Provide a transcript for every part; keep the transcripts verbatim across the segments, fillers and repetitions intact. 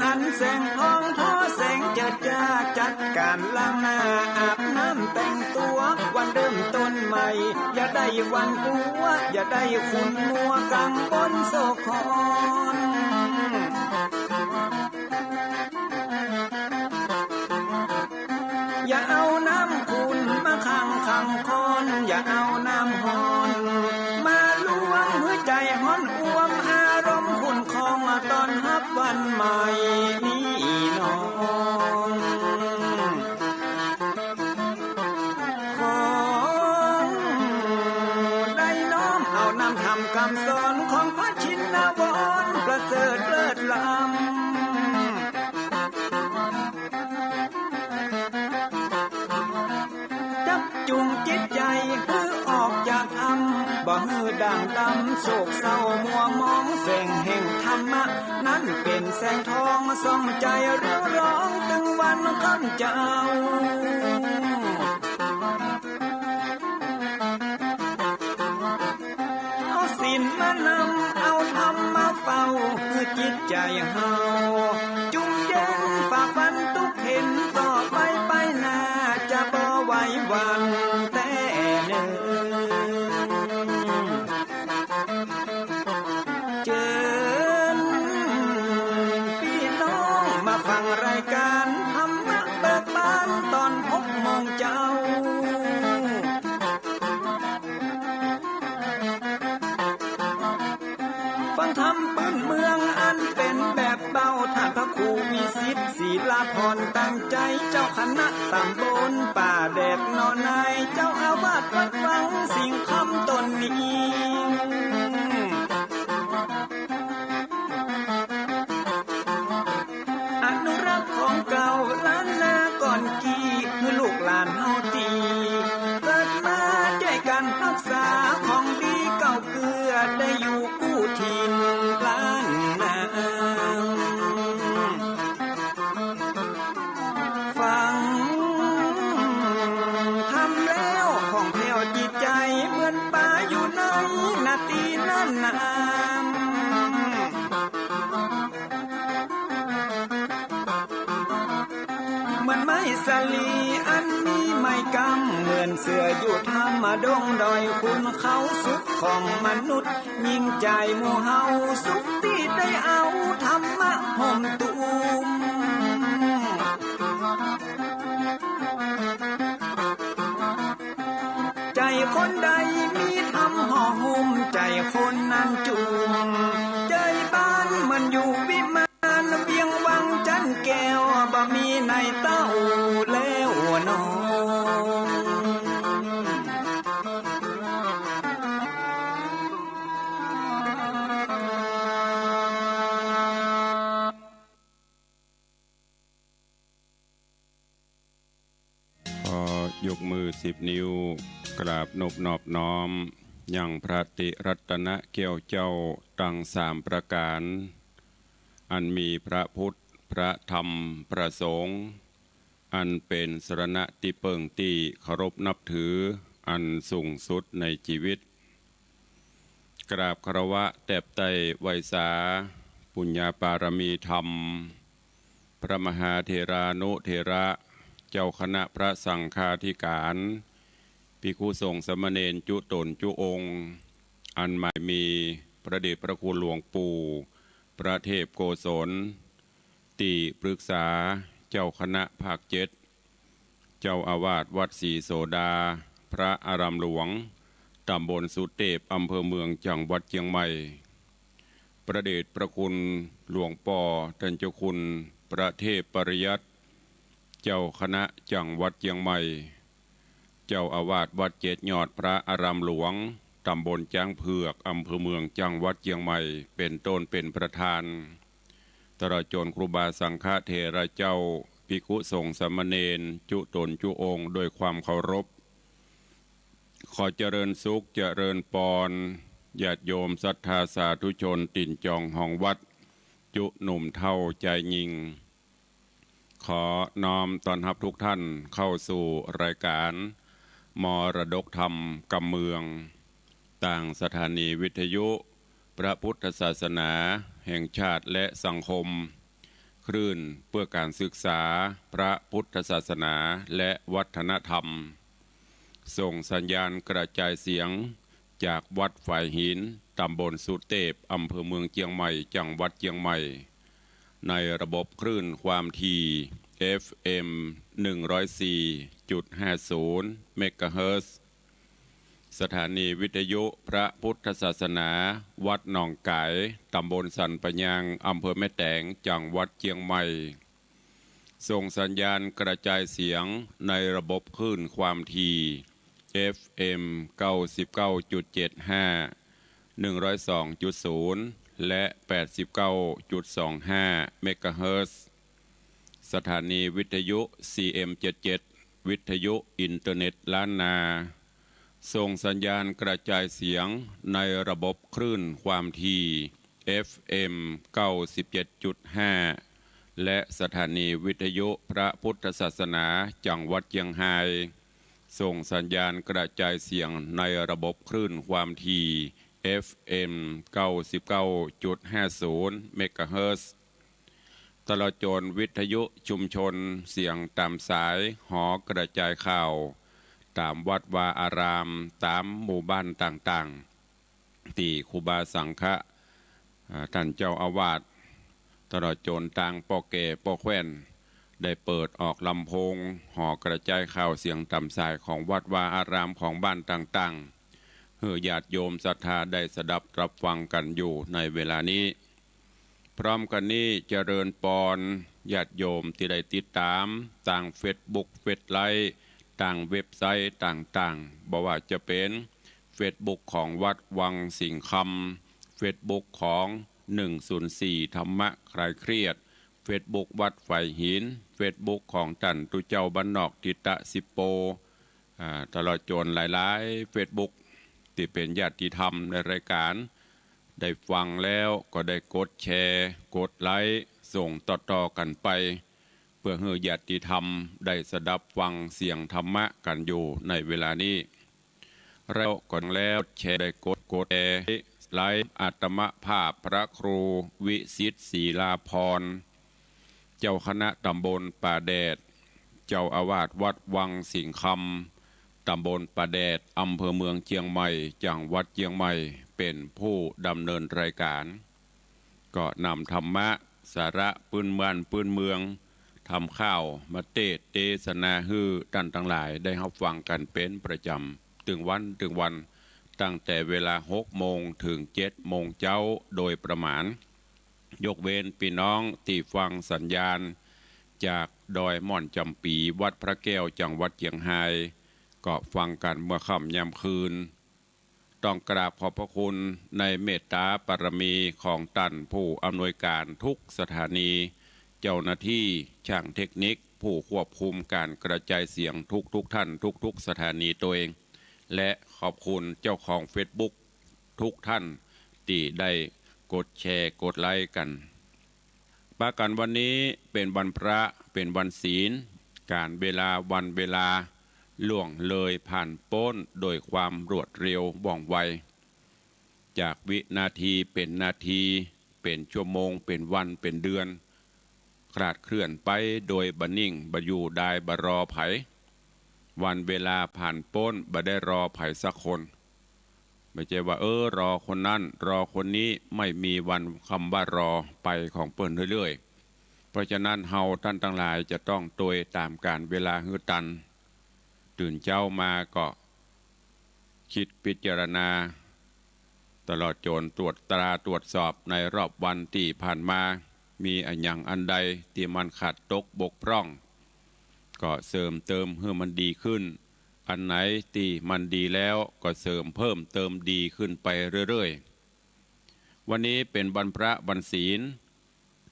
หันแสงทองทอแสงเจิดจ้า จัดก๋านล้างหน้าอาบน้ำแต่งตั๋ว วันเริ่มต้นใหม่ อย่าได้หวั่นกั๋ว อย่าได้ขุ่นมัวกังวลโศกครอน อย่าเอาน้ำขุ่นมาขังขังคอน อย่าเอาน้ำฮ้อนมาลวง หื้อใจ๋ฮ้อนอ่วม อารมณ์ขุ่นคอง ต้อนฮับวันใหม่นี้นอ ขอได้น้อมเอานำธรรมกำสอน ของพระชินวรประเสริฐเลิศล้ำ จักจูงจิตใจ๋หื้อออกจากถ้ำ บ่หื้อด่างดำโศกเศร้ามัวหมอง แสงแห่งธรรมะนั้นเป๋นแสงทอง ส่องใจ๋เรืองรอง ตึงวันค่ำเจ๊า เอาศีลมานำ เอาธรรมมาเฝ้า หื้อจิตใจ๋เฮา จุ่มเย็นฝ่าฟันตุ๊กเข็ญ ต่อไปไปหน้าจะบ่ไหวหวั่นแต๊เน่อ เจิญปี้น้องมาฟังรายก๋านธรรมะเบิกบาน ต๋อนหกโมงเจ๊า ฟังธรรมปื้นเมืองอันเป๋นแบบเบา ต้านพระครูวิสิทธิ์ ศิลาภรณ์ ตั้งใจ๋ เจ้าคณะต๋ำบลป่าแดดหนอใน เจ้าอาวาสวัดวังสิงห์คำต๋นนี้ อนุรักษ์ของเก่าล้านนาก่อนกี้ หื้อลูกหลานเฮาตี้เกิดมา จ้วยกั๋นฮักษาของดีเก่าเกื้อ ได้อยู่กู้ถิ่นล้านนา ฟังธรรมแล้วผ่องแผ้วจิตใจ๋ เหมือนป๋าอยู่ในนาตี้นั้นนา เหมือนไม้สาลีอันมีไม้กำ เหมือนเสืออยู่ถ้ำดงดอยขุนเขา สุขของมนุษย์ยิ่งใจ๋หมู่เฮา สุขตี้ได้เอาธรรมะห่มตุ้ม ใจ๋คนใดมีธรรมห่อหุ้ม ใจ๋คนนั้นจุ่ม ใจ๋บ้านเหมือนอยู่วิมาน เวียงวังจันทน์แก้ว บ่มีในเต้าแล้วหนอ ขอยกมือสิบนิ้ว กราบนบนอบน้อม ยังพระติรัตนะแก้วเจ้าตังสามประก๋าน อันมีพระพุทธ พระธรรม พระสงฆ์ อันเป๋นสรณะตี้เปิ้งตี้เคารพนับถืออันสูงสุดในจีวิต กราบคารวะแตบไต้ไหว้สา ปุญญาปารมีธรรม พระมหาเถรานุเถระ เจ้าคณะพระสังฆาธิก๋าน ภิกขุสงฆ์สามเณรจุ๊ต๋นจุ๊องค์ อันหมายมีพระเดชพระคุณหลวงปู่ พระเทพโกศล ตี้ปรึกษาเจ้าคณะภาคเจ็ด เจ้าอาวาสวัดศรีโสดา พระอารามหลวง ต๋ำบลสุเตพ อำเภอเมือง จังหวัดเจียงใหม่ พระเดชพระคุณหลวงป้อต้านเจ้าคุณ พระเทพปริยัติ เจ้าคณะจังหวัดเจียงใหม่ เจ้าอาวาสวัดเจ็ดยอด พระอารามหลวง ต๋ำบลจ๊างเผือก อำเภอเมือง จังหวัดเจียงใหม่ เป๋นต้นเป๋นประธาน ตลอดจ๋นครูบาสังฆเถระเจ้า ภิกขุสงฆ์สามเณร จุ๊ต๋นจุ๊องค์ ด้วยความเคารพ ขอเจริญสุขเจริญปอน ญาติโยมศรัทธาสาธุชน ตี๋นจองฮองวัด จุ๊หนุ่มเฒ่าจายญิง ขอน้อมต้อนฮับทุกท่านเข้าสู่รายการมรดกธรรมกำเมือง ตางสถานีวิทยุพระพุทธศาสนาแห่งชาติและสังคม คลื่นเพื่อการศึกษาพระพุทธศาสนาและวัฒนธรรม ส่งสัญญาณกระจายเสียงจากวัดฝายหิน ตำบลสุเตพ อำเภอเมืองเจียงใหม่ จังหวัดเจียงใหม่ ในระบบคลื่นความถี่ เอฟเอ็ม หนึ่งร้อยสี่จุดห้าศูนย์ เมกะเฮิรตซ์ สถานีวิทยุพระพุทธศาสนา วัดหนองก๋าย ตำบลสันปะยาง อำเภอแม่แตง จังหวัดเจียงใหม่ ส่งสัญญาณกระจายเสียงในระบบคลื่นความถี่ เอฟเอ็ม เก้าสิบเก้าจุดเจ็ดห้า หนึ่งร้อยสองจุดศูนย์ และ แปดสิบเก้าจุดสองห้า เมกะเฮิรตซ์ สถานีวิทยุ ซีเอ็มเจ็ดเจ็ด วิทยุอินเทอร์เน็ตล้านนา ส่งสัญญาณกระจายเสียงในระบบคลื่นความถี่ เอฟเอ็ม เก้าสิบเจ็ดจุดห้า และสถานีวิทยุพระพุทธศาสนาจังหวัดเจียงฮาย ส่งสัญญาณกระจายเสียงในระบบคลื่นความถี่ เอฟเอ็ม เก้าสิบเก้าจุดห้าศูนย์ เมกะเฮิรตซ์ ตลอดจนวิทยุชุมชนเสียงต๋ามสายหอกระจายข่าว ต๋ามวัดวาอาราม ต๋ามหมู่บ้านต่างๆ ตี้ครูบาสังฆะ อ่า ต้านเจ้าอาวาส ตลอดจนตางป้อแก่ป้อแคว่น ได้เปิดออกลำโพงหอกระจายข่าวเสียงต๋ามสายของวัดวาอารามของบ้านต่างๆ หื้อญาติโยมศรัทธาได้สดับรับฟังกั๋นอยู่ในเวลานี้ พร้อมกั๋นนี้เจริญปอนญาติโยมตี้ได้ติดต๋ามตางเฟซบุ๊ก เฟซไลฟ์ ตางเว็บไซต์ต่างๆ บ่ว่าจะเป๋นเฟซบุ๊กของวัดวังสิงห์คำ เฟซบุ๊กของ หนึ่งศูนย์สี่ ธรรมะคลายเครียด เฟซบุ๊กวัดฝายหิน เฟซบุ๊กของต้านตุ๊เจ้าบ้านนอกทิตะสิบโป อ่า ตลอดจนหลายๆ เฟซบุ๊กตี้เป๋นญาติธรรมในรายก๋าน ได้ฟังแล้วก็ได้กดแชร์ กดไลก์ ส่งต่อๆ กั๋นไป เปื้อหื้อญาติธรรมได้สดับฟังเสียงธรรมะกั๋นอยู่ในเวลานี้ แล้วก็แล้วแชร์ ได้กด กดแชร์ ไลก์ อาตมาภาพพระครูวิสิทธิ์ ศิลาภรณ์ เจ้าคณะต๋ามบลป่าแดด เจ้าอาวาสวัดวังสิงห์คำ ต๋ามบลป่าแดด อำเภอเมืองเจียงใหม่ จังหวัดเจียงใหม่ เป๋นผู้ดำเนินรายก๋าน ก็นำธรรมะ สาระปื้นบ้านปื้นเมือง ธรรมข่าวมาเตสน์เตสนาหื้อต้านตังหลายได้ฮับฟังกั๋นเป๋นประจ๋ำ ตึงวันตึงวัน ตั้งแต่เวลาหกโมงเถิงเจ็ดโมงเจ๊าโดยประมาณ ยกเว้นปี้น้องตี้ฟังสัญญาณจากดอยม่อนจ๋ำปี๋ วัดพระแก้ว จังหวัดเจียงฮาย ก็ฟังกั๋นเมื่อค่ำยามคืน ต้องกราบขอบพระคุณในเมตต๋าบารมีของต้านผู้อำนวยก๋านทุกสถานี เจ้าหน้าตี้ ช่างเทคนิค ผู้ควบคุมก๋านกระจายเสียงทุกๆ ท่าน ทุกๆ สถานีตวย และขอบคุณเจ้าของเฟซบุ๊กทุกท่านตี้ได้กดแชร์ กดไลก์กั๋น ปะกั๋นวันนี้เป๋นวันพระ เป๋นวันศีล ก๋าลเวลาวันเวลาล่วงเลยผ่านป๊นโดยความรวดเร็วว่องไว จากวินาทีเป๋นนาที เป๋นชั่วโมง เป๋นวัน เป๋นเดือน คลาดเคลื่อนไปโดยบ่นิ่ง บ่อยู่ดาย บ่รอใผ วันเวลาผ่านป๊นบ่ได้รอใผสักคน บ่ใจ้ว่า เออ รอคนนั้น รอคนนี้ ไม่มีวันคำว่ารอ ไปของเปิ้นเรื่อยๆ เพราะฉะนั้นเฮาต้านตังหลายจะต้องตวยต๋ามก๋าลเวลาหื้อตัน ตื่นเจ๊ามาก็ กึ๊ดพิจารณา ตลอดจ๋นตรวจตราตรวจสอบในรอบวันตี้ผ่านมา มีอะหยังอันใดตี้มันขาดตกบกพร่อง ก็เสริมเติมหื้อมันดีขึ้น อันไหนตี้มันดีแล้วก็เสริมเพิ่มเติมดีขึ้นไปเรื่อยๆ วันนี้เป๋นวันพระวันศีล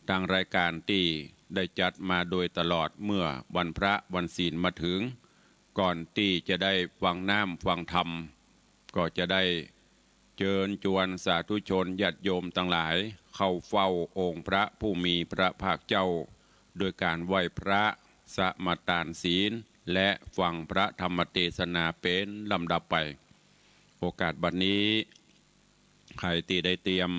ตางรายก๋านตี้ได้จัดมาโดยตลอดเมื่อวันพระวันศีลมาเถิง ก่อนตี้จะได้ฟังน้ำฟังธรรม ก็จะได้เจิญจวนสาธุชนญาติโยมตังหลายเข้าเฝ้าองค์พระผู้มีพระภาคเจ้า โดยก๋านไหว้พระ สมาตานศีล และฟังพระธรรมเตสนาเป๋นลำดับไป โอกาสบัดนี้ ใผตี้ได้เตรียม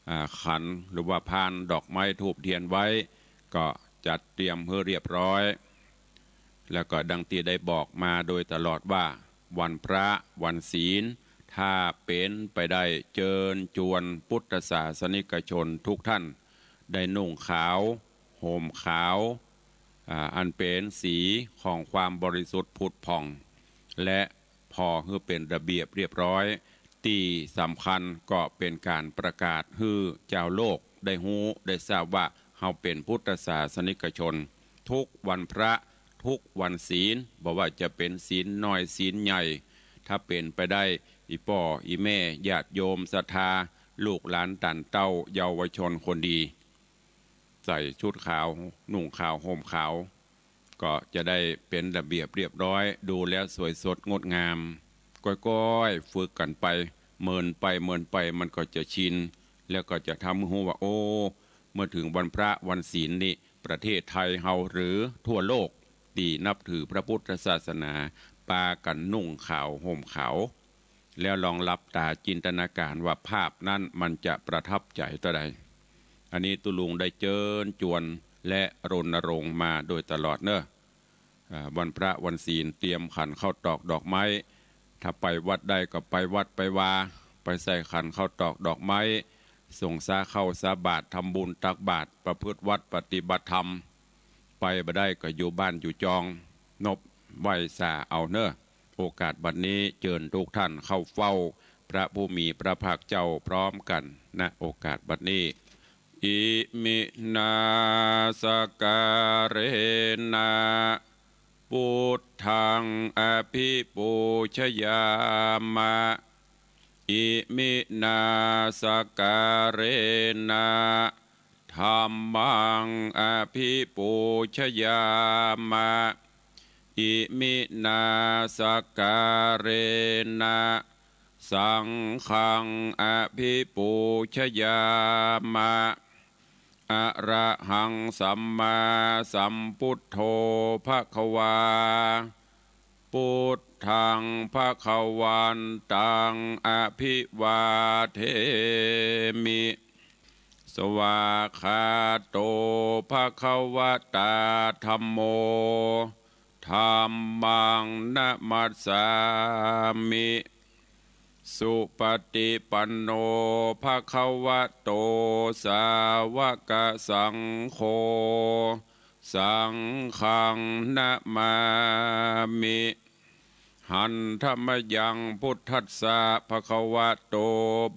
อ่า ขันหรือว่าพานดอกไม้ธูปเตียนไว้ ก็จัดเตรียมหื้อเรียบร้อย แล้วก็ดังตี้ได้บอกมาโดยตลอดว่า วันพระวันศีล ถ้าเป๋นไปได้เจิญจวนพุทธศาสนิกชนทุกท่าน ได้นุ่งขาว ห่มขาว อ่า อันเป๋นสีของความบริสุทธิ์ผุดผ่อง และผ่อหื้อเป๋นระเบียบเรียบร้อย ตี้สำคัญก็เป๋นก๋านประกาศหื้อจาวโลกได้ฮู้ได้ทราบว่า เฮาเป๋นพุทธศาสนิกชน ทุกวันพระ ทุกวันศีล บ่ว่าจะเป๋นศีลน้อยศีลใหญ่ ถ้าเป๋นไปได้ อี่ป้ออี่แม่ญาติโยมศรัทธา ลูกหลานต้านเต้าเยาวชนคนดี ใส่ชุดขาว นุ่งขาว ห่มขาว ก็จะได้เป๋นระเบียบเรียบร้อย ดูแล้วสวยสดงดงาม ก้อยๆ ฝึกกั๋นไป เมินไปเมินไปมันก็จะชิน แล้วก็จะทำหื้อฮู้ว่า โอ้ เมื่อเถิงวันพระวันศีลนี่ ประเทศไทยเฮาหรือทั่วโลกตี้นับถือพระพุทธศาสนา ปากั๋นนุ่งขาวห่มขาว แล้วลองหลับต๋าจินตนาการว่าภาพนั้นมันจะประทับใจ๋เต้าใด อันนี้ตุ๊ลุงได้เจิญจวนและรณรงค์มาโดยตลอดเน่อ อ่า วันพระวันศีลเตรียมขันข้าวตอกดอกไม้ ถ้าไปวัดได้ก็ไปวัดไปวา ไปใส่ขันข้าวตอกดอกไม้ สงฆ์สาข้าวสาบาตร ทำบุญตักบาตร ประพฤติวัตรปฏิบัติธรรม ไปบ่ได้ก็อยู่บ้านอยู่จอง นบไหว้สาเอาเน่อ โอกาสบัดนี้เจิญทุกท่านเข้าเฝ้าพระผู้มีพระภาคเจ้าพร้อมกั๋น ณ โอกาสบัดนี้ อิมินาสการะนะ พุทธังอภิปูชยามะ อิมินาสการะนะ ธัมมังอภิปูชยามะ อิมินาสการะนะ สังฆังอภิปูชยามะ อะระหังสัมมาสัมพุทโธภะคะวา พุทธังภะคะวันตังอภิวาเทมิ สวากขาโตภะคะวะตาธัมโม ธัมมังนะมัสสามิ สุปฏิปันโนภะคะวะโต สาวกสังโฆ สังฆังนะมามิ หันธะมะยังพุทธัสสะภะคะวะโต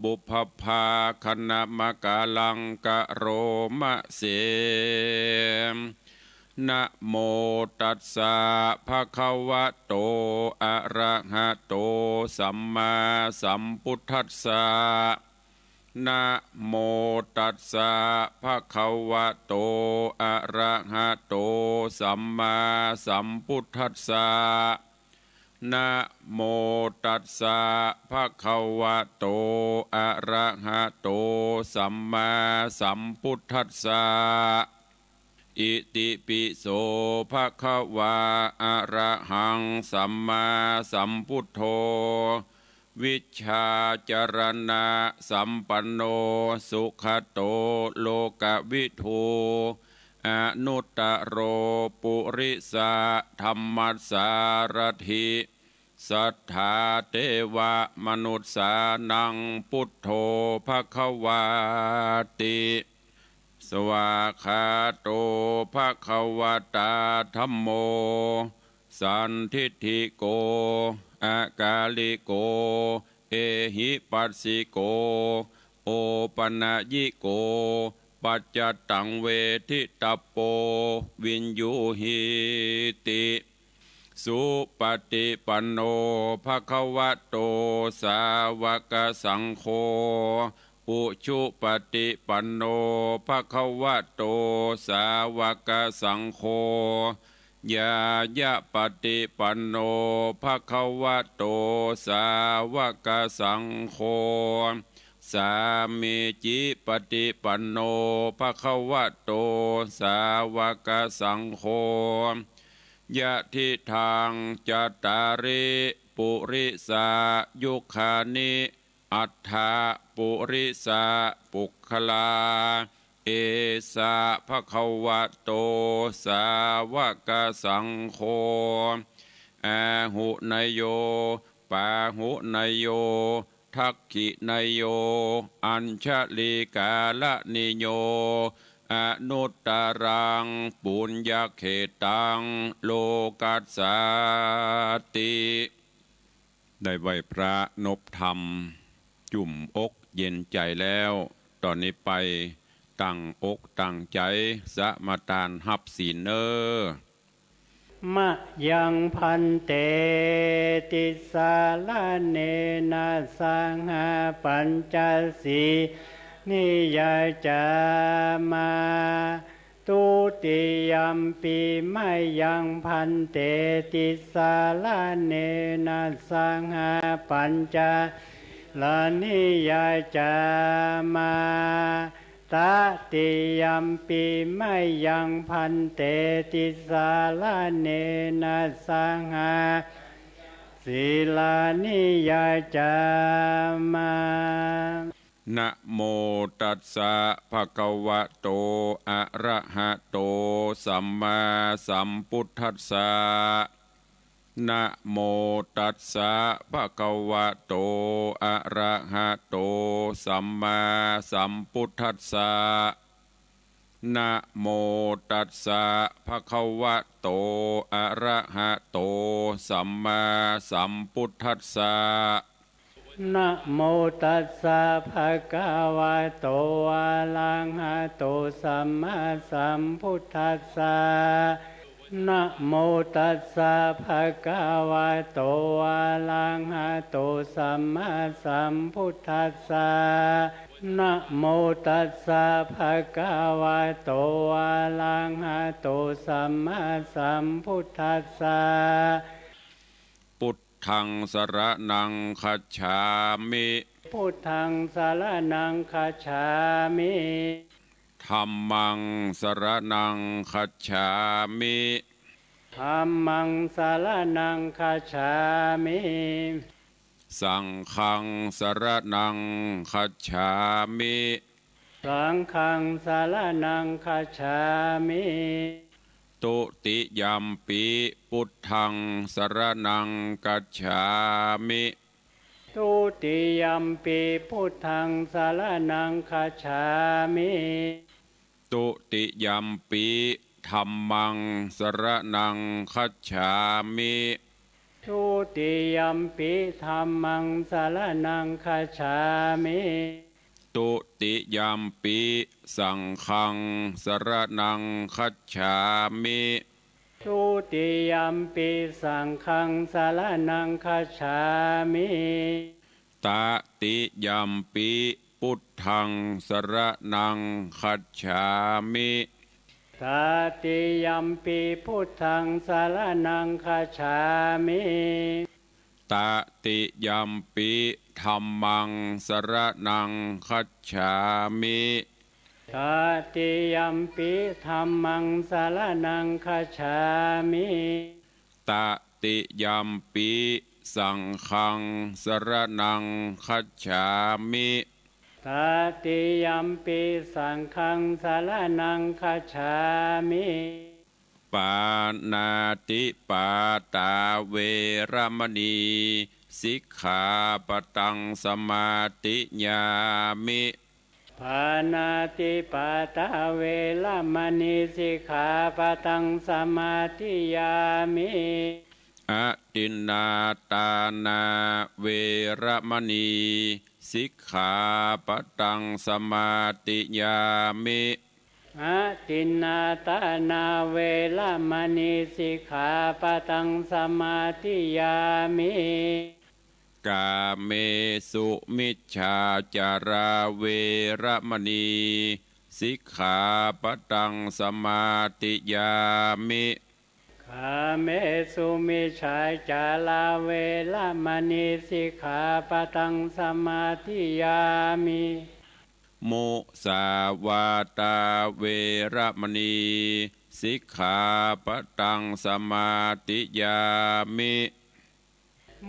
ปุพพะภาคะนะมะกะลังกะโรมะเส นะโมตัสสะภะคะวะโต อะระหะโต สัมมาสัมพุทธัสสะ นะโมตัสสะภะคะวะโต อะระหะโต สัมมาสัมพุทธัสสะ นะโมตัสสะภะคะวะโต อะระหะโต สัมมาสัมพุทธัสสะ อิติปิโสภะคะวา อะระหังสัมมาสัมพุทโธ วิชชาจรณะสัมปันโน สุขะโต โลกะวิทู อนุตตะโร ปุริสะธัมมัสสารถิ สัทธาเตวะมนุสสานัง พุทโธภะคะวาติ สวากขาโตภะคะวะตาธัมโม สันทิฏฐิโก อะกาลิโก เอหิปัสสิโก โอปะนะยิโก ปัจจตตังเวทิตัปโป วิญญูหีติ สุปฏิปันโนภะคะวะโต สาวกสังโฆ อุชุปฏิปันโนภะคะวะโต สาวกสังโฆ ญาญาปฏิปันโนภะคะวะโต สาวกสังโฆ สามีจิปฏิปันโนภะคะวะโต สาวกสังโฆ ยะทิทังจัตตาริ ปุริสายุคานิ อัฏฐะปุริสะปุคคลา เอสะ ภะคะวะโต สาวะกะสังโฆ อาหุเนยโย ปาหุเนยโย ทักขิเนยโย อัญชลีกาละนิโย อนุตตรัง ปุญญเขตตัง โลกัสสาติ ได้ไหว้พระนบธรรม จุ่มอกเย็นใจ๋แล้ว ต่อนี้ไปตั้งอกตั้งใจ๋สมาตานฮับศีลเน่อ มะยัง ภันเต ติสสะระเณนะ สหะ ปัญจสีลานิยาจามะ ทุติยัมปิ มะยัง ภันเต ติสสะระเณนะ สหะ ปัญจสีลานิยาจามะ ตติยัมปิ มะยัง ภันเต ติสสะระเณนะ สหะ ปัญจสีลานิยาจามะ นะโมตัสสะ ภะคะวะโต อะระหะโต สัมมาสัมพุทธัสสะ นะโมตัสสะ ภะคะวะโต อะระหะโต สัมมาสัมพุทธัสสะ นะโมตัสสะ ภะคะวะโต อะระหะโต สัมมาสัมพุทธัสสะ นะโมตัสสะ ภะคะวะโต อะระหะโต สัมมาสัมพุทธัสสะ นะโมตัสสะ ภะคะวะโต อะระหะโต สัมมาสัมพุทธัสสะ นะโมตัสสะ ภะคะวะโต อะระหะโต สัมมาสัมพุทธัสสะ พุทธัง สะระณัง คัจฉามิ พุทธัง สะระณัง คัจฉามิ ธัมมัง สะระณัง คัจฉามิ ธัมมัง สะระณัง คัจฉามิ สังฆัง สะระณัง คัจฉามิ สังฆัง สะระณัง คัจฉามิ ทุติยัมปิ พุทธัง สะระณัง คัจฉามิ ทุติยัมปิ พุทธัง สะระณัง คัจฉามิ ทุติยัมปิ ธัมมัง สะระณัง คัจฉามิ ทุติยัมปิ ธัมมัง สะระณัง คัจฉามิ ทุติยัมปิ สังฆัง สะระณัง คัจฉามิ ทุติยัมปิ สังฆัง สะระณัง คัจฉามิ ตติยัมปิ พุทธัง สะระณัง คัจฉามิ ตติยัมปิ พุทธัง สะระณัง คัจฉามิ ตติยัมปิ ธัมมัง สะระณัง คัจฉามิ ตติยัมปิ ธัมมัง สะระณัง คัจฉามิ ตติยัมปิ สังฆัง สะระณัง คัจฉามิ ตติยัมปิ สังฆัง สะระณัง คัจฉามิ ปาณาติปาตา เวระมะณี สิกขาปะตัง สมาธิยามิ ปาณาติปาตา เวระมะณี สิกขาปะตัง สมาธิยามิ อทินนาทานา เวระมะณี สิกขาปะตัง สมาธิยามิ อทินนาทานา เวระมะณี สิกขาปะตัง สมาธิยามิ กาเมสุมิจฉาจารา เวระมะณี สิกขาปะตัง สมาธิยามิ กาเมสุมิจฉาจารา เวระมะณี สิกขาปะตัง สมาธิยามิ มุสาวาตา เวระมะณี สิกขาปะตัง สมาธิยามิ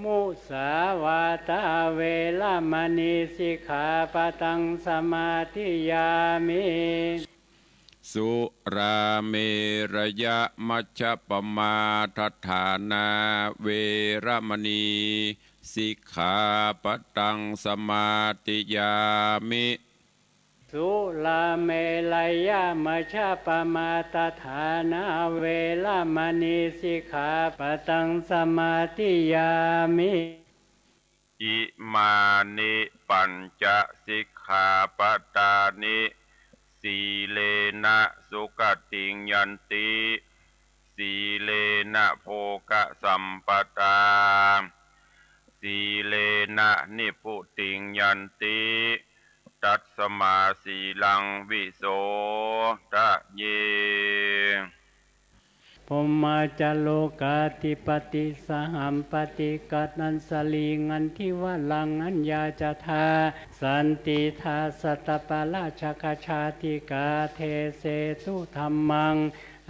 มุสาวาทาเวระมณีสิกขาปะตังสมาธิยามิ สุราเมรยะมัชฌะปะมาทฐานาเวระมณีสิกขาปะตังสมาธิยามิ สุราเมรยะมัชฌะปะมาทฐานาเวระมณีสิกขาปะตังสมาธิยามิ อิมานิปัญจะสิกขาปะตานิ สีเลนะสุขติงยันติ สีเลนะโภคะสัมปทา สีเลนะนิพพุติงยันติ ตัสมาสีลังวิโสทะเย พรหมาจาโรกาธิปติ สหัมปติกัณณัญชลี งันทิวรัง อัญญาจทา สันติทา สัตตปาราชกชาติกา เทเสตุธัมมัง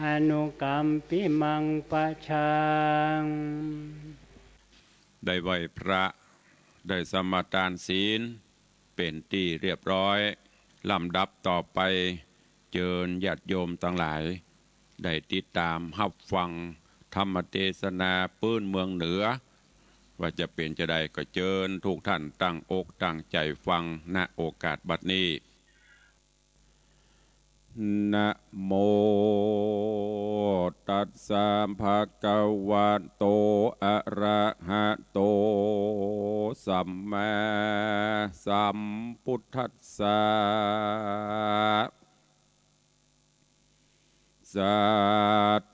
อนุกัมปิมัง ปะชัง ได้ไหว้พระ ได้สมาทานศีล เป๋นตี้เรียบร้อย ลำดับต่อไป เจิญญาติโยมตังหลาย ได้ติดต๋ามฮับฟังธรรมเตสนาปื๊นเมืองเหนือ ว่าจะเป๋นจาใด ก็เจิญทุกท่านตั้งอกตั้งใจ๋ฟัง ณ โอกาสบัดนี้ นะโม ตัสสะ ภะคะวะโต อะระหะโต สัมมาสัมพุทธัสสะ สา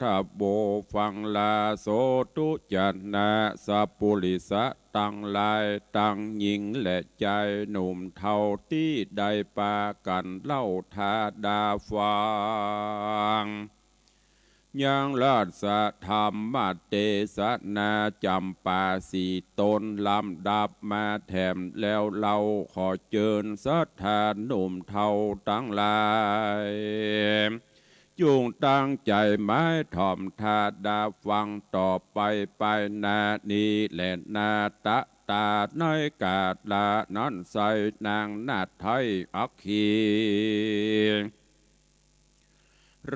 ธุ ฟังลาโสธุ จะนะ สัพปุริสะตังหลาย ตังญิงและจายหนุ่มเฒ่า ตี้ได้ปากั๋นเล่าถาดาฟัง ยังราชธรรมเตสนาจ๋ำปาสี่ตน ลำดับมาแถมแล้วเล่า ขอเจิญศรัทธาหนุ่มเฒ่าตังหลาย จุ่งตั้งใจ๋หมายถ่อมถาดาฟัง ต่อไปไปหน้านี้แลหน้า ตะตาในกาละนั้นไส้ นางนาฏไทยอัคคี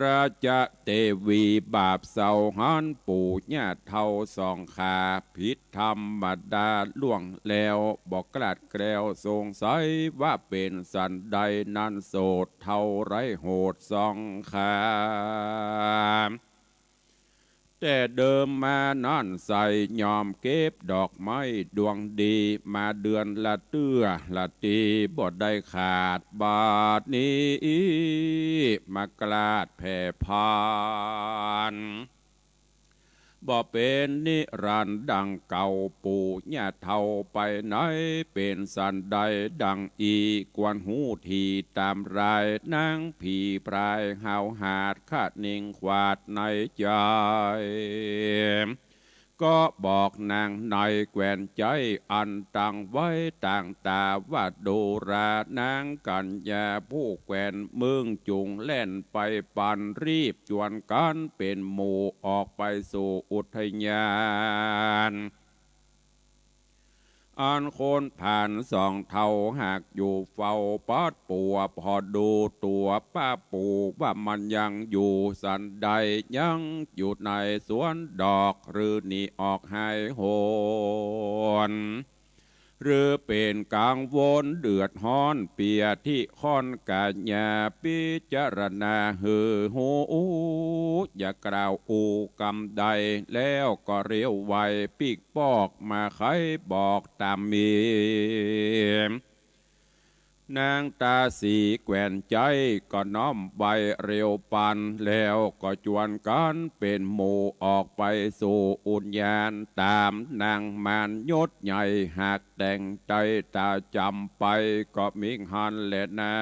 ราชเตวีบาปเศร้าหัน ปู่ย่าเฒ่าสองขา ผิดธรรมดาล่วงแล้ว บ่กล้าดแกล้วสงสัยว่าเป๋นสันใด นั้นโสดเฒ่าไร้โหดสองขา แต่เดิมมานั้นไส้ ยอมเก็บดอกไม้ดวงดี มาเดือนละเตื้อละตี้ บ่ได้ขาด บาดนี้มากล้าดแผ่พาน บ่เป๋นนิรันดร์ดังเก่า ปู่ย่าเฒ่าไปไหน เป๋นสันใดดังอี้ ควรฮู้ทีต๋ามราย นางผีพรายห้าวหาด คะนิงขวาดในใจ๋ ก็บอกนางในแควนใจ๊ อันตั้งไว้ต่างต๋าว่า ดูรา นางกัญญาผู้แควน มึงจุ่งแล่นไปปัน รีบจวนกั๋นเป๋นหมู่ ออกไปสู่อุทยาน อันคนผ่านสองเฒ่าหากอยู่เฝ้าปอดปัว ผ่อดูตั๋วป้าปู่ว่ามันยังอยู่สันใด ยังอยู่ในสวนดอก หรือหนีออกหายโหน หรือเป๋นกังวลเดือดฮ้อน เปียธิข้อนกัญญา พิจารณาหื้อฮู้ อย่ากล่าวอู้กำใด แล้วก็เร็วไวปิ๊กปอกมาไขบอกต๋ามมี นางตาสีแควนใจ๊ก็น้อมไวเร็วปัน แล้วก็จวนกั๋นเป๋นหมู่ออกไปสู่อุทยาน ต๋ามนางมารยศใหญ่หากแต่งใจ๋ต๋าจ๋ำไป ก็มิหั้นแลนา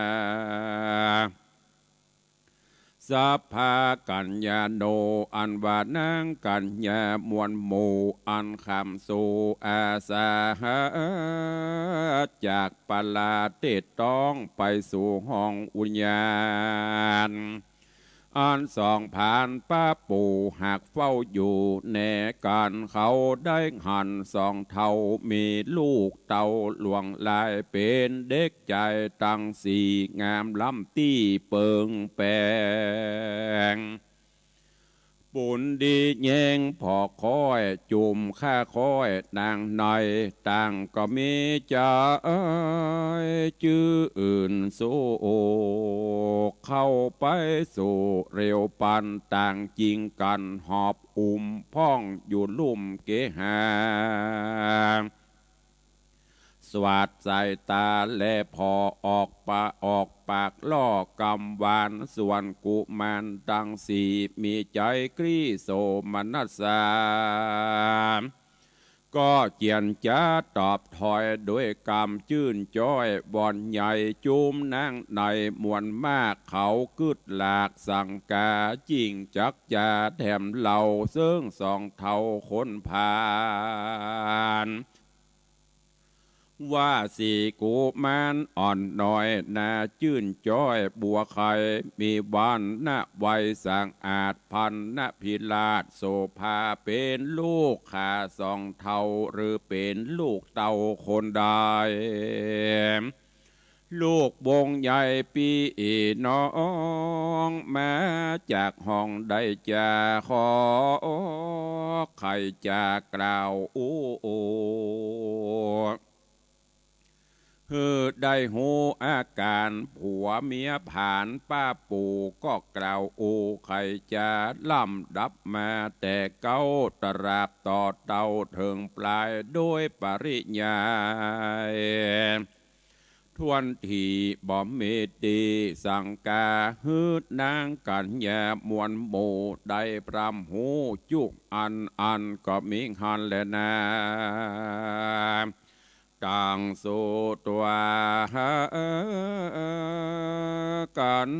สัพพะกัญญาโน อันว่านางกัญญามวลหมู่ อันขำสู่อาสาหะ จากปลาเตดต้องไปสู่ห้องอุทยาน อันสองพรานป้าปู่หากเฝ้าอยู่แนกั๋น เขาได้หันสองเฒ่ามีลูกเต้าหลวงหลาย เป๋นเด็กใจ๋ตังสี่ งามล้ำตี้เปิงแป๋ง ปูนดีแย้งผ่อค้อย จุ่มข้าค้อยนางใน ต่างก็มีใจ๋จื้นโศก เข้าไปสู่เร็วปัน ต่างจิ่งกั๋นหอบอุ้มพ่องอยู่ลุ่มเกหา สวาดสายต๋าแลผ่อออกปะ ออกปากล่อกำหวาน ส่วนกุมารตังสี่มีใจ๋กรีโสมนัสสา ก็เจียรจ๋าตอบถอยด้วยกำจื้นจ้อย บ่อนใหญ่จุมนางในมวลมาก เขากึ๊ดหลากสังก๋า จิ่งจักจ๋าแถมเล่า เซิ่งสองเฒ่าคนพาล ว่าสี่กุมารอ่อนน้อย หน้าจื้นจ้อยบัวไข่ มีวรรณะไวสะอาด พรรณพิราชโสภา เป๋นลูกข้าสองเฒ่า หรือเป๋นลูกเต้าคนใด ลูกวงใหญ่ปี้น้อง มาจากห้องใดจ๋า ขอใค่จ๋ากล่าวอู้ หื้อได้ฮู้อาก๋านผัวเมียผาน ป้าปู่ก็กล่าวอู้ไขจ๋า ลำดับมาแต่เก๊า ตราบต่อเต้าเถิงปลาย โดยปริยาย ถ้วนทีบ่มีตี้สังก๋า หื้อนางกั๋ญญามวลหมู่ ได้พร่ำฮู้จุอันอันก็มีหั้นแลนา ตังสุตวา กั๋ญ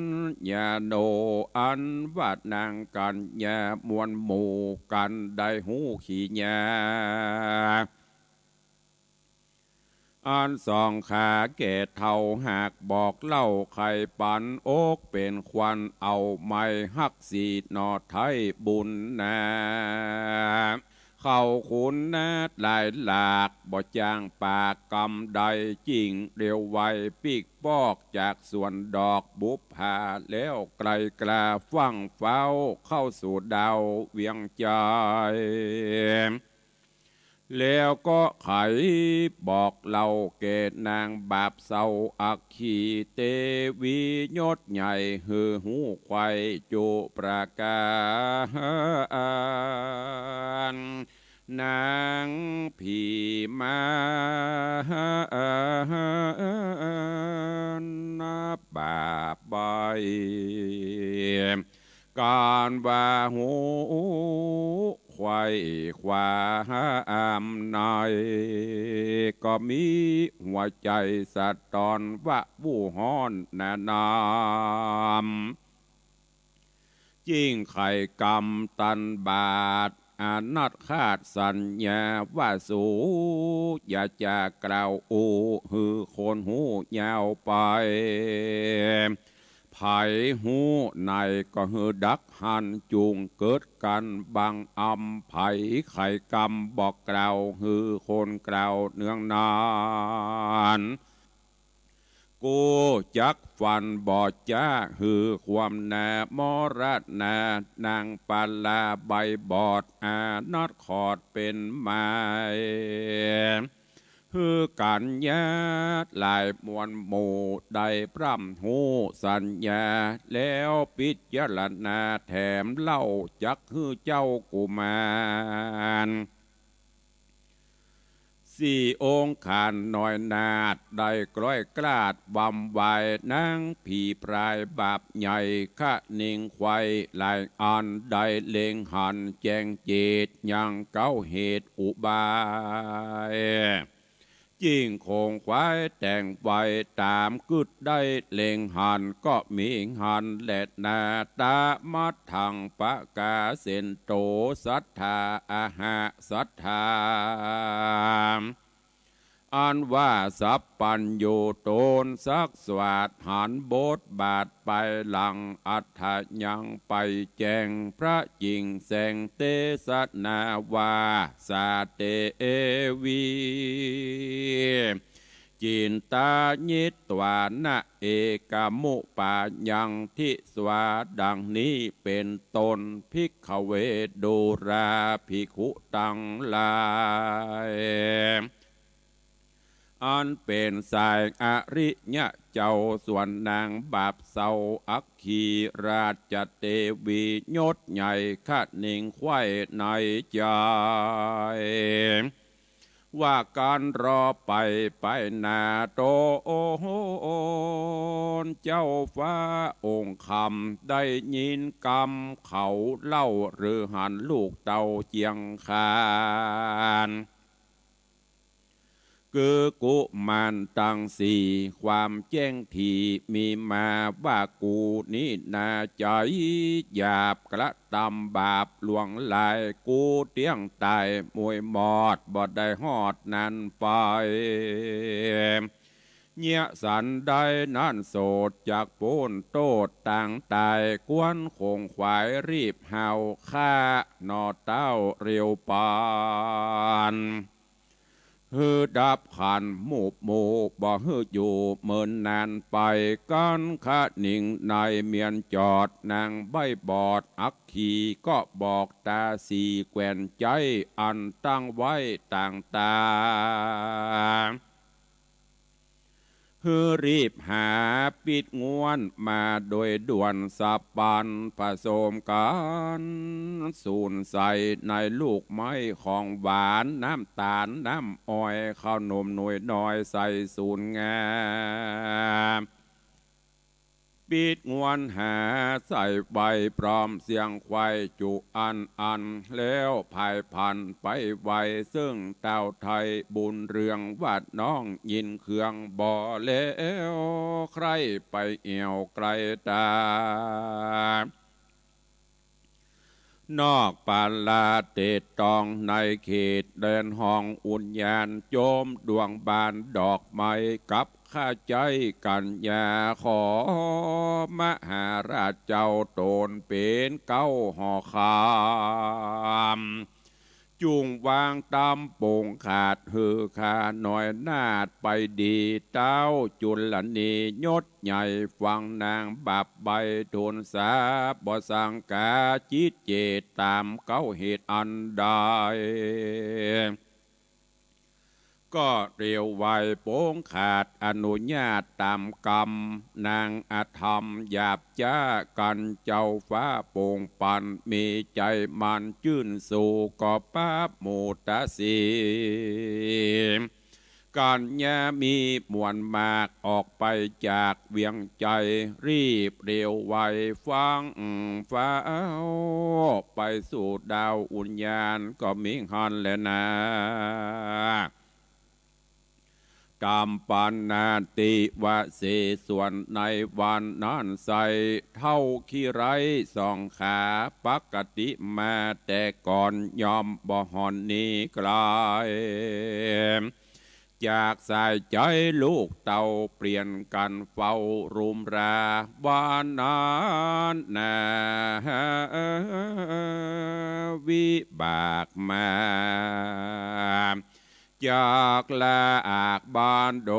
ญาโน อันว่านางกั๋ญญามวลหมู่กั๋นได้ฮู้ขีญา อันสองขาแก่เฒ่าหากบอกเล่า ใค่ปันอกเป๋นควัน เอาไม้ฮักสีหน่อไท้บุญนา เข้าขุนนาหลายหลาก บ่จ้างปากกำใด จิ่งเร็วไวปิ๊กปอก จากสวนดอกบุปผา แล้วไกลกล้าฟั่งฟ้าว เข้าสู่ดาวเวียงจันทน์ แล้วก็ไขบอกเล่าแก่นางบาปเศร้า อัคคีเตวียศใหญ่ หื้อฮู้ไขว่จุประก๋าน นางผีมารบาปใบ้ ก๋านว่าฮู้ไขว่คว้าอำนาจ ก็มีหัวใจ๋สะตอนว่าบู้ฮ้อนหนานำ จิ่งไขกำตันบาด อานัตขาดสัญญา ว่าสูอย่าจ๋ากล่าวอู้ หื้อคนฮู้ยาวไป ใผฮู้ในก็หื้อดักหั้น จุ่งเกิดกั๋นบังอำ ใผไขกำบอกกล่าว หื้อคนกล่าวเนืองนาน กู้จักฟันบ่จ๊า หื้อความหนามรณา นางปาลาใบ้บอด อานัตขอดเป๋นไม้ หื้อกั๋ญญาหลายมวลหมู่ ได้พร่ำฮู้สัญญา แล้วพิจารณาแถมเล่า จักหื้อเจ้ากุมาร สี่องค์ขานน้อยนาฏ ได้กล้อยกล้าดวำวาย นางผีพรายบาปใหญ่ คะนิงไขว่หลายอัน ได้เล็งหันแจ้งเจต ยังเก๊าเหตุอุบาย จิ่งโขงไขว่แต่งไว้ต๋ามกึ๊ด ได้เล็งหันก็มีหั้นแลนา ตะมัทธัง ปะกาเสนโต สัทธา อะหะ สัทธา อันว่าสัพพัญญูต๋นสักสวาทหันบทบาทไปหลัง อัฏฐยังไปแจ้งพระจิ่งแสงเตสนาว่า สาเต เอวิ จิตตายิตวานะ เอกมุปายัง ทิสวา ดังนี้เป๋นต้น ภิกขเว ดูราภิกขุตังหลาย อันเป๋นสายอริยะเจ้า ส่วนนางบาปเศร้าอัคคีราชเตวียศใหญ่ คะนิงใคว่ในใจ๋ ว่ากั๋นรอไปไปหน้าต๋น เจ้าฟ้าองค์คำ ได้ยินกำเขาเล่า หรือหันลูกเต้าเจียงคาน คือกุมารตังสี่ ความแจ้งถี่มีมาว่า กูนี้นาใจ๋หยาบ กระตำบาปหลวงหลาย กูเตี้ยงต๋ายมวยหมอด บ่ได้ฮอดนั้นไป เยียะสันใดนั้นโสด จักป๊นโต้ษตางต๋าย กวนขงขวายรีบฮาวข้า หน่อเต้าเร็วปัน หื้อดับขันธ์หมู่หมู่ บ่หื้ออยู่เมินนานไป กั๋นคะนิงในเมียนจอด นางใบ้บอดอัคคี ก็บอกต๋าสี่แควนใจ๊ อันตั้งไว้ตางต๋า หื้อรีบหาปิ๊ดง้วนมาโดยด่วน สะปันผสมกั๋น สูนใส่ในลูกไม้ของหวาน น้ำต๋าล น้ำอ้อย ข้าวหนมหน่วยน้อย ใส่สูนงา ปิ๊ดง้วนหาใส่ไว้ พร้อมเสียงไขว่จุอันอัน แล้วผายผันไปไว ซึ่งเต้าไทยบุญเรือง ว่าน้องยินเคืองบ่แล้ว ใคร่ไปแอ่วไกลต๋า นอกปาลาเตตอง ในเขตแดนห้องอุญญาณ โจมดวงบานดอกไม้ กับข้าใจ๊กัญญา ขอมหาราชเจ้าต๋นเป๋นเก๊าห่อคำ จุ่งวางต๋ามโป๋งขาด หื้อข้าน้อยนาฏไปดี เต้าจุลนียศใหญ่ ฟังนางบาปใบ้ทูลสา บ่สังกาจิตเจต ต๋ามเก๊าเหตุอันใด ก็เร็วไวโป๋งขาดอนุญาตต๋ามกำ นางอธรรมหยาบจ๊า กั๋นเจ้าฟ้าโป่งปัน มีใจ๋มันจื้นสู่ ก็ปาบหมู่ต๋าสี่ กัญญามีมวลมาก ออกไปจากเวียงใจ๋ รีบเร็วไวฟั่งฟ้าว ไปสู่ดาวอุญญาณก็มิหั้นแลนา ต๋ามปันนาติวเส ส่วนในวันนั้นไส้ เฒ่าขี้ไร้สองขา ปกติมาแต่ก่อน ย่อมบ่ห่อนหนีไกล จากสายใจ๋ลูกเต้า เปลี่ยนกั๋นเฝ้ารุมรา วันนั้นนา วิบากมา จากลาอากบ้านโด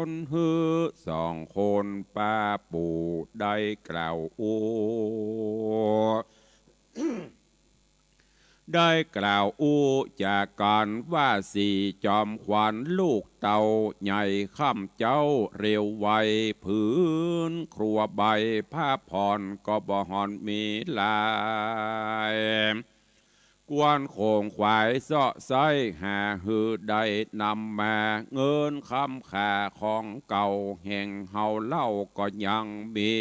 น หื้อสองคนป้าปู่ได้กล่าวอู้ ได้กล่าวอู้จากกั๋นว่า สี่จอมขวัญลูกเต้าใหญ่ค่ำเจ๊า เร็วไวผืนครัวใบผ้าผ่อน ก็บ่ห่อนมีหลาย กวนโขงขวายเซาะไซ้หาหื้อได้นำมา เงินคำค่าของเก่าแห่งเฮาเล่าก็ยังมี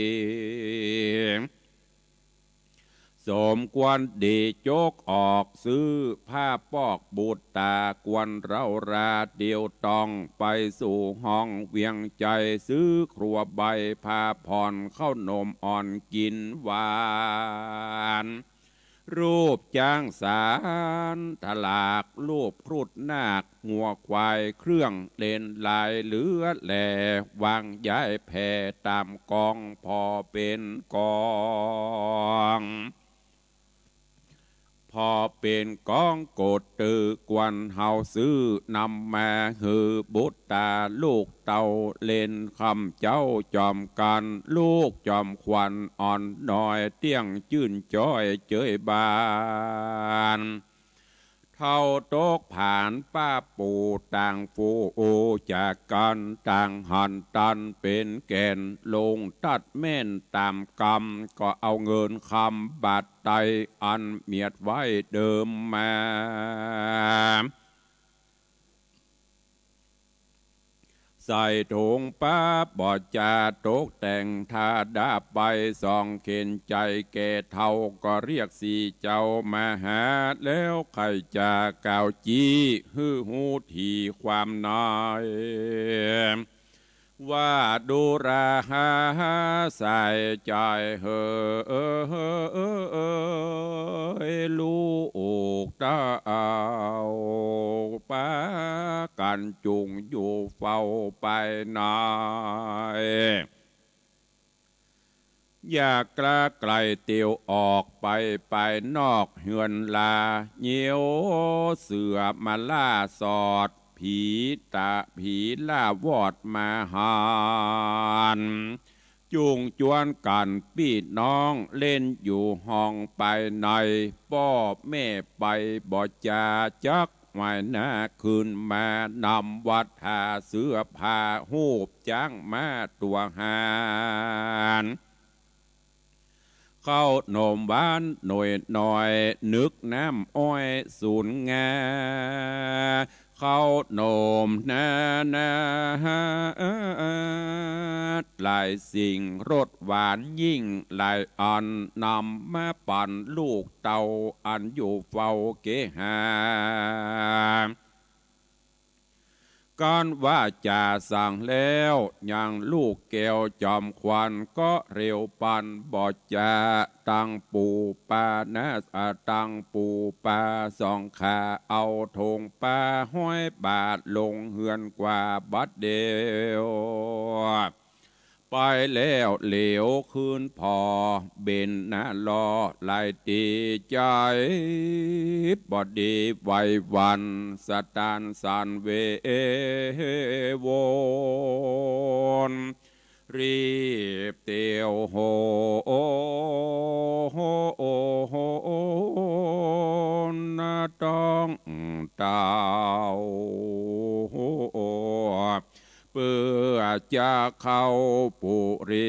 สมควรดีจกออกซื้อผ้าปอกบุตตา กวนเร้าราเตียวต้อง ไปสู่ห้องเวียงใจ๋ ซื้อครัวใบผ้าผ่อน ข้าวหนมอ่อนกิ๋นหวาน รูปจ๊างสารถลาก รูปครุฑนาค งัวควายเครื่องเล่นหลายเหลือแล วางย้ายแผ่ต๋ามกอง ผ่อเป๋นก๋อง ผ่อเป๋นก๋องโกด เต๋อกวนเฮาซื้อ นำมาหื้อบุตรต๋าลูกเต้าเล่น ค่ำเจ๊าจอมกั๋น ลูกจอมขวัญอ่อนน้อย เตี้ยงจื้นจ้อยเจยบาน เฒ่าตกผานป้าปู่ ต่างฟู่จากกั๋น ต่างหันตันเป๋นแก่น ลงตัดแม่นต๋ามกำ ก็เอาเงินคำบาทไต อันเมียดไว้เดิมมา ใส่ถุงป๊าบ่จา ตกแต่งทาดาไป สองเข็นใจ๋แก่เฒ่า ก็เรียกสี่เจ้ามาหา แล้วใค่จะกล่าวจี้ หื้อฮู้ถี่ความใน ว่าดูราหาใส่ใจ๋เหอ ลูกเต้า ปากั๋นจุ่งอยู่เฝ้าไปใน อย่ากล้าไก๋เตียวออกไป ไปนอกเฮือนลา เยียวเสือมาล่าสอด ผีต๋า ผีล่าวอดมาหัน จุ่งจวนกั๋นปี้น้อง เล่นอยู่ห้องไปใน ป้อแม่ไปบ่จาจัก หวายหน้าคืนมา นำวัตถาเสื้อผ้า ฮูบจ๊างม้าตั๋วหาน เข้าหนมหวานหน่วยน้อย นึกน้ำอ้อยสูนงา เข้าหนมนานา หลายสิ่งรสหวานยิ่งหลายอัน นำมาปั๋นลูกเต้า อันอยู่เฝ้าเกหา กั๋นว่าจ๋าสั่งแล้ว ยังลูกแก้วจอมขวัญ ก็เร็วปันบ่จา ตังปู่ปานะ อ่า ตังปู่ปาสองขา เอาถงปาห้อยบาตรลงเฮือนกว่าบัดเดียว ไปแล้วเหลียวคืนผ่อ เบญหน้าลอหลายตี้ ใจ๋บ่ดีไหวหวั่น สะตานสั่นเววน รีบเตียวโหนต้องเต้า เปื้อจะเข้าปุรี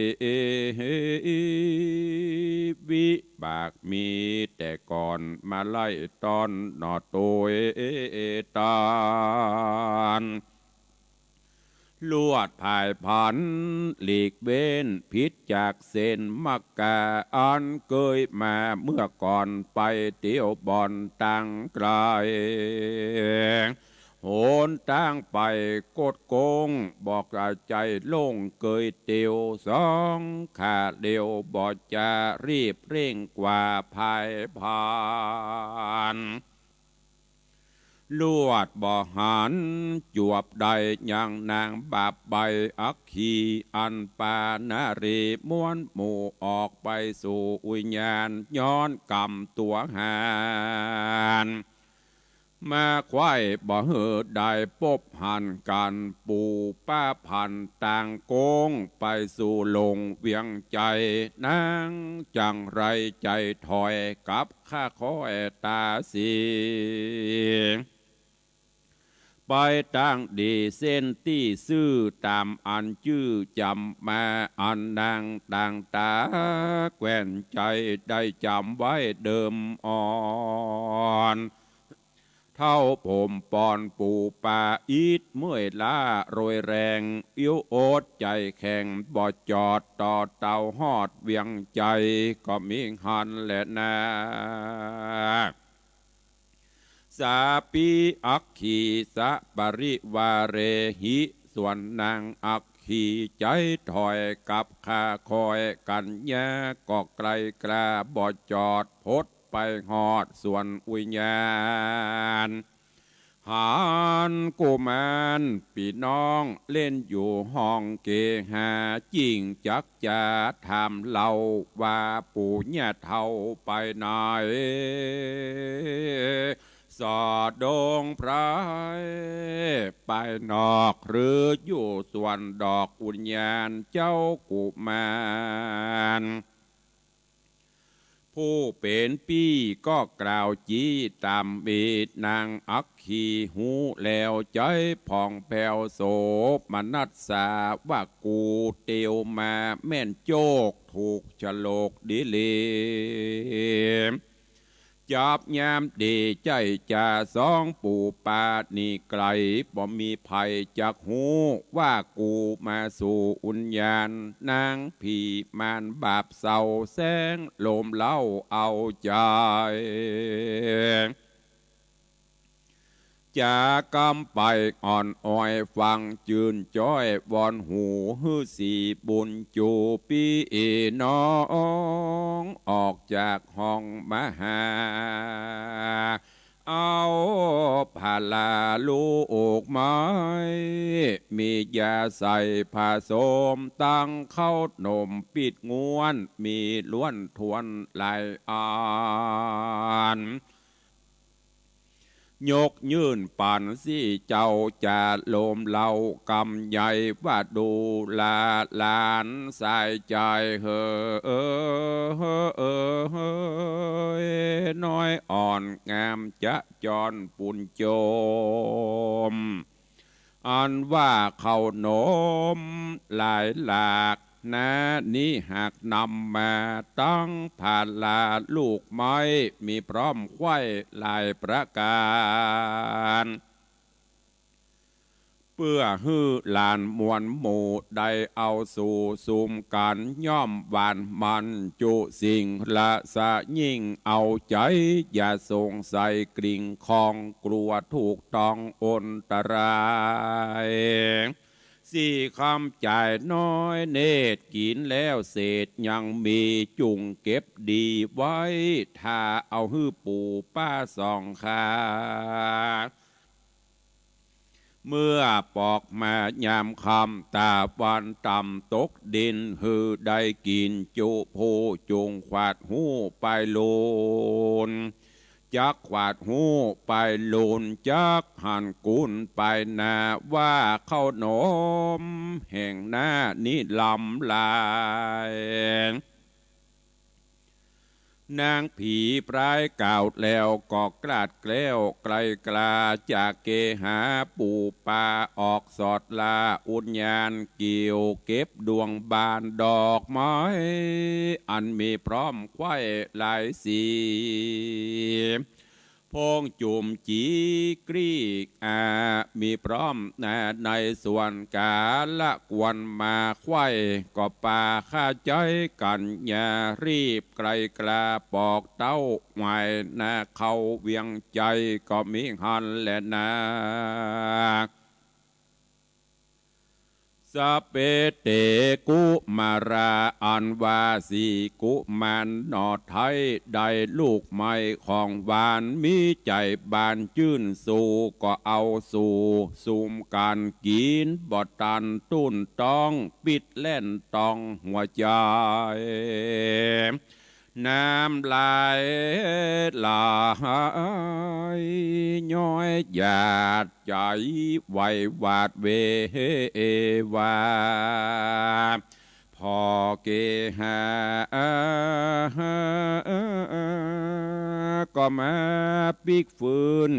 วิบากมีแต่ก่อน มาไล่ต้อนหน่อตวยตาน ลวดผายผันหลีกเว้น ผิดจากเส้นมักกะ อันเกยมาเมื่อก่อน ไปเตียวบ่อนตางไก๋ หนตางไปคดโค้ง บ่ใจ้โล่งเกยเตียว สองขาเดียวบ่จา รีบเร่งกว่าผายผัน ลวดบ่หันจวบได้ ยังนางบาปใบ้อัคคี อันปานารี ม้วนหมู่ออกไปสู่อุญญาณ ย้อนกรรมตั๋วหาน มาไขว้บ่หื้อได้ปบหันกั๋น ปู่ป้าผันตางโค้ง ไปสู่หลวงเวียงใจ๋ นางจังไรใจ๋ถอย กับข้าคอยต๋าสี ไปตางดีเส้นตี้ซื่อ ต๋ามอันจื้อจ๋ำมา อันนางตางต๋าแควนใจ๋ ได้จ๋ำไว้เดิมอ่อน เฒ่าผมปอนปู่ปา อิดเมื่อยล้าโรยแรง อิ้วโอดใจ๋แข็งบ่จอด ต่อเต้าฮอดเวียงใจ๋ ก็มีหั้นแลนา สาปีอัคคีสะปริวาเรหิ ส่วนนางอัคคีใจ๋ถอย กับข้าคอยกัญญา ก็ไก๋กล้าบ่จอด พด ไปฮอดสวนอุญญาณ หันกุมารปี้น้องเล่นอยู่ห้องเกหา จึ่งจักจะถามเล่าว่า ปู่ย่าเฒ่าไปไหน สอดดงไพร ไปนอกหรืออยู่สวนดอก อุญญาณเจ้ากุมาร ผู้เป๋นปี้ก็กล่าวจี้ต๋ามมีนางอัคคี ฮู้แล้วใจ๋ผ่องแผ้วโสมนัสสา ว่า กูเตียวมาแม่นโจก ถูกฉลกดีหลี จับยามดีใจ๊จ่าสองปู่ป้า หนีไก๋บ่มีใผจักฮู้ ว่ากูมาสู่อุญญาณ นางผีมารบาปเศร้า แสงลมเล้าเอาใจ๋ จ๋ากำไปอ่อนอ้อยฟัง จื้นจ้อยวอนหู ฤๅษีบุญจู๋ปี้น้อง ออกจากห้องมาหา เอาผาลาลูกไม้ มียาใส่ผสม ตังข้าวหนมปิ๊ดง้วน มีล้วนถ้วนหลายอัน ยกยื่นปั๋นสิเจ้า จ่าลมเล้ากำใหญ่ ว่า ดูราหลานสายใจ๋เหอ น้อยอ่อนงามจะจรปุญโจม อันว่าข้าวหนมหลายหลากนานี้ หากนำมาตังผาลาลูกไม้ มีพร้อมไขว้หลายประก๋าน เปื้อหื้อหลานมวลหมู่ ได้เอาสู่สุมกั๋น ย่อมหวานมันจุสิ่ง ละสะยิ่งเอาใจ๋ อย่าสงสัยกริ่งคอง กลัวถูกต้องอันตราย สี่คำจ่ายน้อยเนตร กิ๋นแล้วเศษยังมี จุ่งเก็บดีไว้ ถ้าเอาหื้อปู่ป้าสองข้า เมื่อปอกมายามค่ำ ตะวันต่ำตกดิน หื้อได้กิ๋นจุผู้ จุ่งขวาดฮู้ไปลูน จักขวาดฮู้ไปลูน จักหันกุนไปนา ว่าข้าวหนมแห่งนานี้ลำหลาย นางผีพร้ายกล่าวแล้ว ก็กลาดแคล้วไกลกลา จากเกหาปู่ป้าออกสอดลา อุญญาณเกี่ยวเก็บดวงบานดอกไม้ อันมีพร้อมไขว้หลายสี พงจุ่มจีกรีกอา มีพร้อมนาในสวนกาละควรมาไขว้ ก็ปาข้าใจ๊กั๋น อย่ารีบไกลกลา ปอกเต๊าไหว้นาเข้าเวียงใจ๋ ก็มีหั้นแลนา สะเปเตกุมารา อันว่าสี่กุมารหน่อไท้ ได้ลูกไม้ของหวาน มีใจ๋บานจื้นสู่ ก็เอาสู่สุมกั๋นกิ๋น บ่ตันตุ้นต๊อง ปิ๊ดแล่นตองหัวใจ๋ น้ำลายไหลย้อยหยาดใจ๋ไหวหวาดเววา ผ่อเกหา ก็มาปิ๊กฟื้น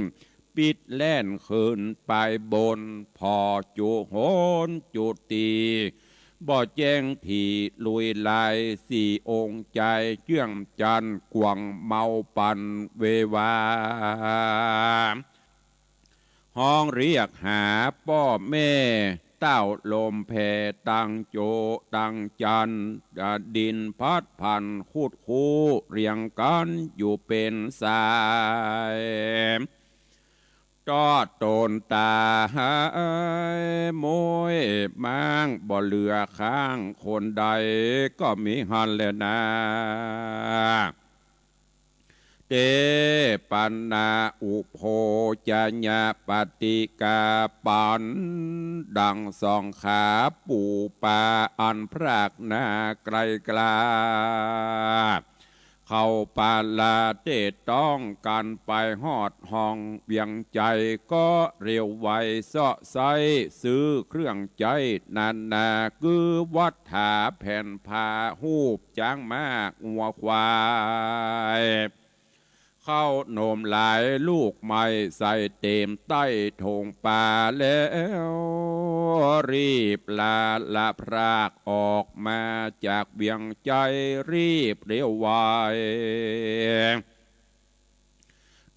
ปิ๊ดแล่นขึ้นไปบน ผ่อจุหนจุตี บ่แจ้งถี่ลุยลาย สี่องค์จายเจื้องจันทร์ กว่างเมาปั่นเววา ฮ้องเรียกหาป้อแม่ เต้าลมแผ่ตังโจตังจันทร์ ดินพัดผันคุดคูเรียงกั๋นอยู่เป๋นสาย ตอดต๋นต๋าย ม้วยม้างบ่เหลือข้างคนใด ก็มีหั้นแลนา เต ปะนะ อุโภจะยะ ปฏิกา ปั๋นดังสองขาปู๋ป๋าอันพรากหน้าไกลกล้า เข้าป่าลาเตดต้องกั๋นไปฮอดห้องเวียงใจ๋ ก็เร็วไวเซาะไซ้ซื้อเครื่องใจ๊นานา คือวัตถา แผ่นผ้า ฮูปจ๊างม้างัวควาย ข้าวหนมหลายลูกไม้ใส่เต๋มใต้โถงป๋าแล้ว รีบลาละพรากออกมาจากเวียงใจ๋ รีบเร็วไว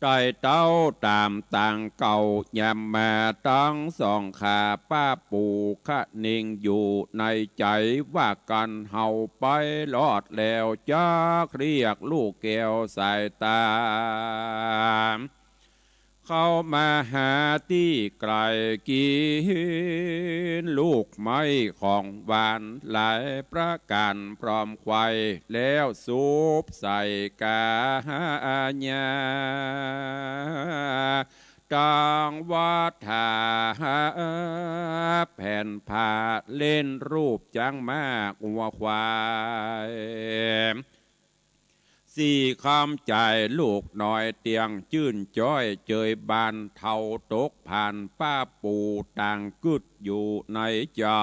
ไต่เต๊าต๋ามตางเก่ายามมา ตึงสองขาป้าปู่คะนิงอยู่ในใจ๋ ว่ากั๋นเฮาไปรอดแล้ว จักเรียกลูกแก้วสายต๋า เข้ามาหาตี้ไก๋ กิ๋นลูกไม้ของหวานหลายประก๋านพร้อมไขว่ แล้วสุบใส่ก๋าหายา ตึงวัตถา แผ่นผ้า เล่นฮูปจ๊างม้างัวควาย สี่คำจ่ายลูกน้อยเตี้ยงจื้นจ้อย เจยบานเฒ่าตกผ่าน ป้าปู่ต่างกึ๊ดอยู่ในใจ๋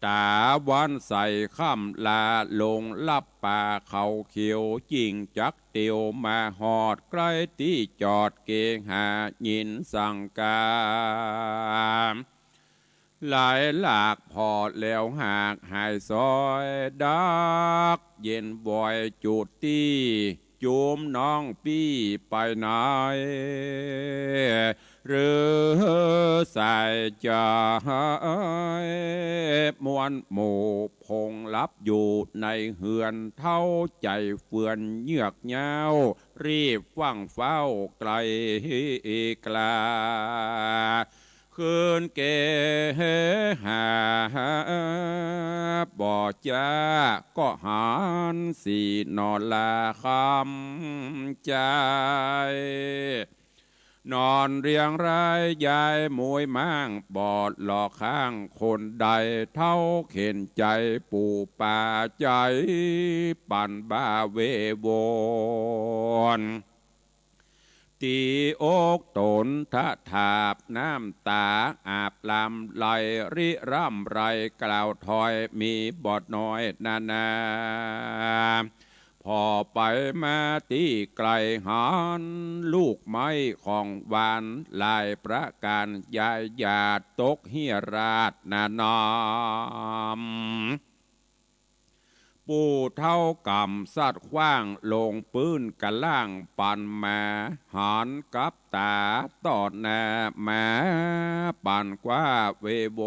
ต๋าวันใสค่ำลาลงลับป่าเขาเขียว จิ่งจักเตียวมาฮอดใก้ตี้จอดเกหา ยินสังก๋า หลายหลากผ่อแล้วหากหายซ้อย ดักเย็นบ่อยจุดตี้ จุมน้องปี้ไปไหน หรือสายใจ๋ มวลหมู่พงหลับอยู่ในเฮือน เฒ่าใจ๋เฟือนเยือกเย้า รีบฟั่งเฝ้าไกลกล้า คืนเกหาบ่จ้า ก็หันสีหนอลาคำใจ๋ นอนเรียงรายยายมวยม้าง บ่หลอกข้างคนใด เฒ่าเข็ญใจ๋ปู่ป๋าใจ๋ ปั่นบ้าเววน ตี๋อกต๋นทะถาบ น้ำต๋าอาบลำไหลริร่ำไร กล่าวถ้อยมีบ่น้อยนานา ผ่อไปมาตี้ไก๋ หันลูกไม้ของหวานหลายประก๋าน ยายหยาดตกเฮียราดนานาม ปู่เฒ่าก่ำสัตว์ขว้างลงปื๊นกะล่างปันมา หันกับต๋าต่อหน้ามา ปั่นกว้าเวว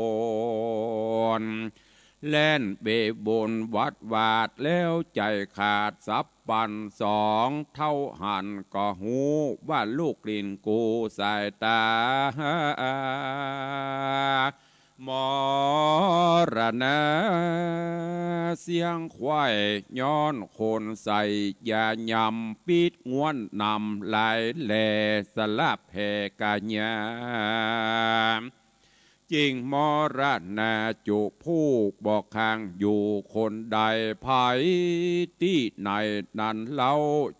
น แล่นเววนวัดวาด แล้วใจ๋ขาดสับปั่นสอง เฒ่าหันก็ฮู้ว่าลูกหลิ้นกูสายต๋า มรณะเสี้ยงไขว่ ย้อนคนใส่ยายำ ปิ๊ดง้วนนำหลายแหล่ สลับแผ่กะยา จิ่งมรณะจุผู้บ่ค้างอยู่คนใด ใผตี้ไหนนั้นเล่า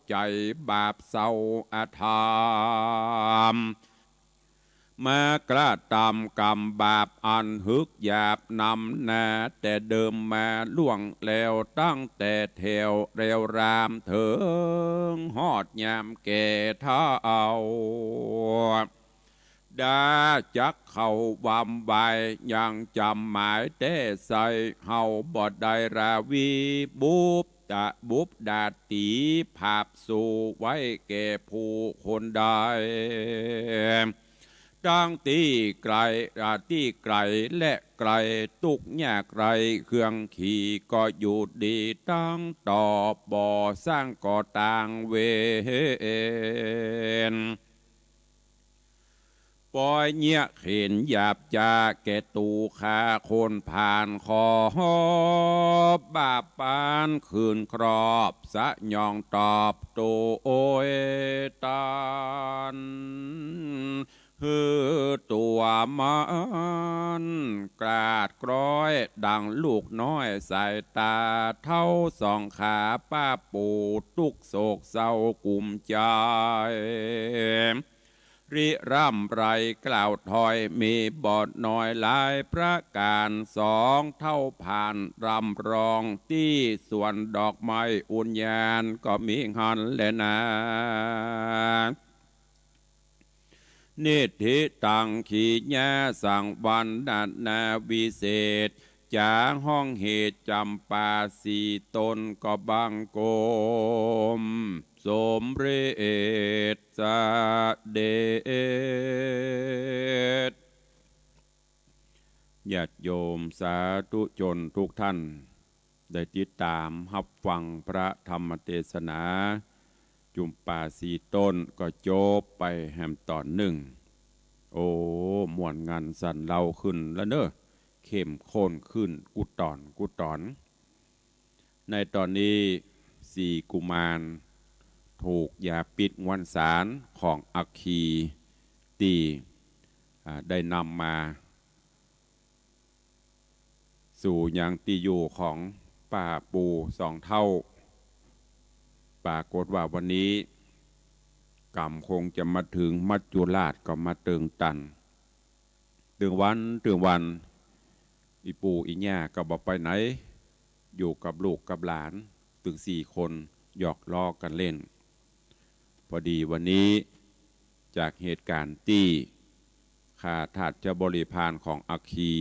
ใจ๋บาปเศร้าอธรรม มากระตำกรรมบาปอันหึกหยาบนำหน้า แต่เดิมมาล่วงแล้วตั้งแต่แถวเร็วราม เถิงฮอดยามแก่เฒ่า ดาจักเข้าหว่ำไหว้ ยังจ๋ำหมายแต๊ใส่ เฮาบ่ได้ราวี บุบตะบุบดาดตี๋ ผาบสู่ไว้แก่ผู้คนใด ตั้งตี้ไก๋ อ่า ตี้ไก๋และไก๋ ตุ๊กข์ยากไร้ เครื่องขี่ก็อยู่ดี ตั้งต่อบ่สร้างก่อต่างเวร ปอยเยียะเข็ญหยาบจ๊าแก่ตูข้าคนผ่าน ขอบาปปานคืนครอบ สยองตอบโตยตัน หื้อตั๋วมันกลาดกร้อย ดังลูกน้อยสายต๋าเฒ่าสองขา ป้าปู่ตุ๊กข์โศกเศร้ากุ้มใจ๋ ริร่ำไรกล่าวถอย มีบ่น้อยหลายประก๋าน สองเฒ่าผ่านร่ำรอง ตี้สวนดอกไม้อุญญาณ ก็มีหั้นแลนา นิทธิตัง ขีญาสังวรรณนาวิเศษ จ๋าฮ้องเหตุจ๋ำปาสี่ต๋น ก็บังคมสมเร็จเสด็จ ญาติโยมสาธุชนทุกท่าน ได้ติดต๋ามฮับฟังพระธรรมเตสนา จุมปาสี่ต๋นก็จบไปแหมต๋อนนึ่ง โอ้ ม่วนงันสันเลาขึ้นแล้วเน่อ เข้มข้นขึ้นกู้ต๋อนกู้ต๋อน ในต๋อนนี้สี่กุมารถูกยาพิษงวนสารของอัคคีตี้ อ่า ได้นำมา สู่ยังตี้อยู่ของป้าปู่สองเฒ่า ปรากฏว่าวันนี้กรรมคงจะมาเถิง มัจจุราชก็มาเติงตัน ตึงวันตึงวัน อี่ปู่อี่ย่าก็บ่ไปไหน อยู่กับลูกกับหลานตึงสี่คน หยอกล้อกั๋นเล่น พอดีวันนี้จากเหตุก๋ารณ์ตี้ข้าทาสเจ้าบริพารของอัคคี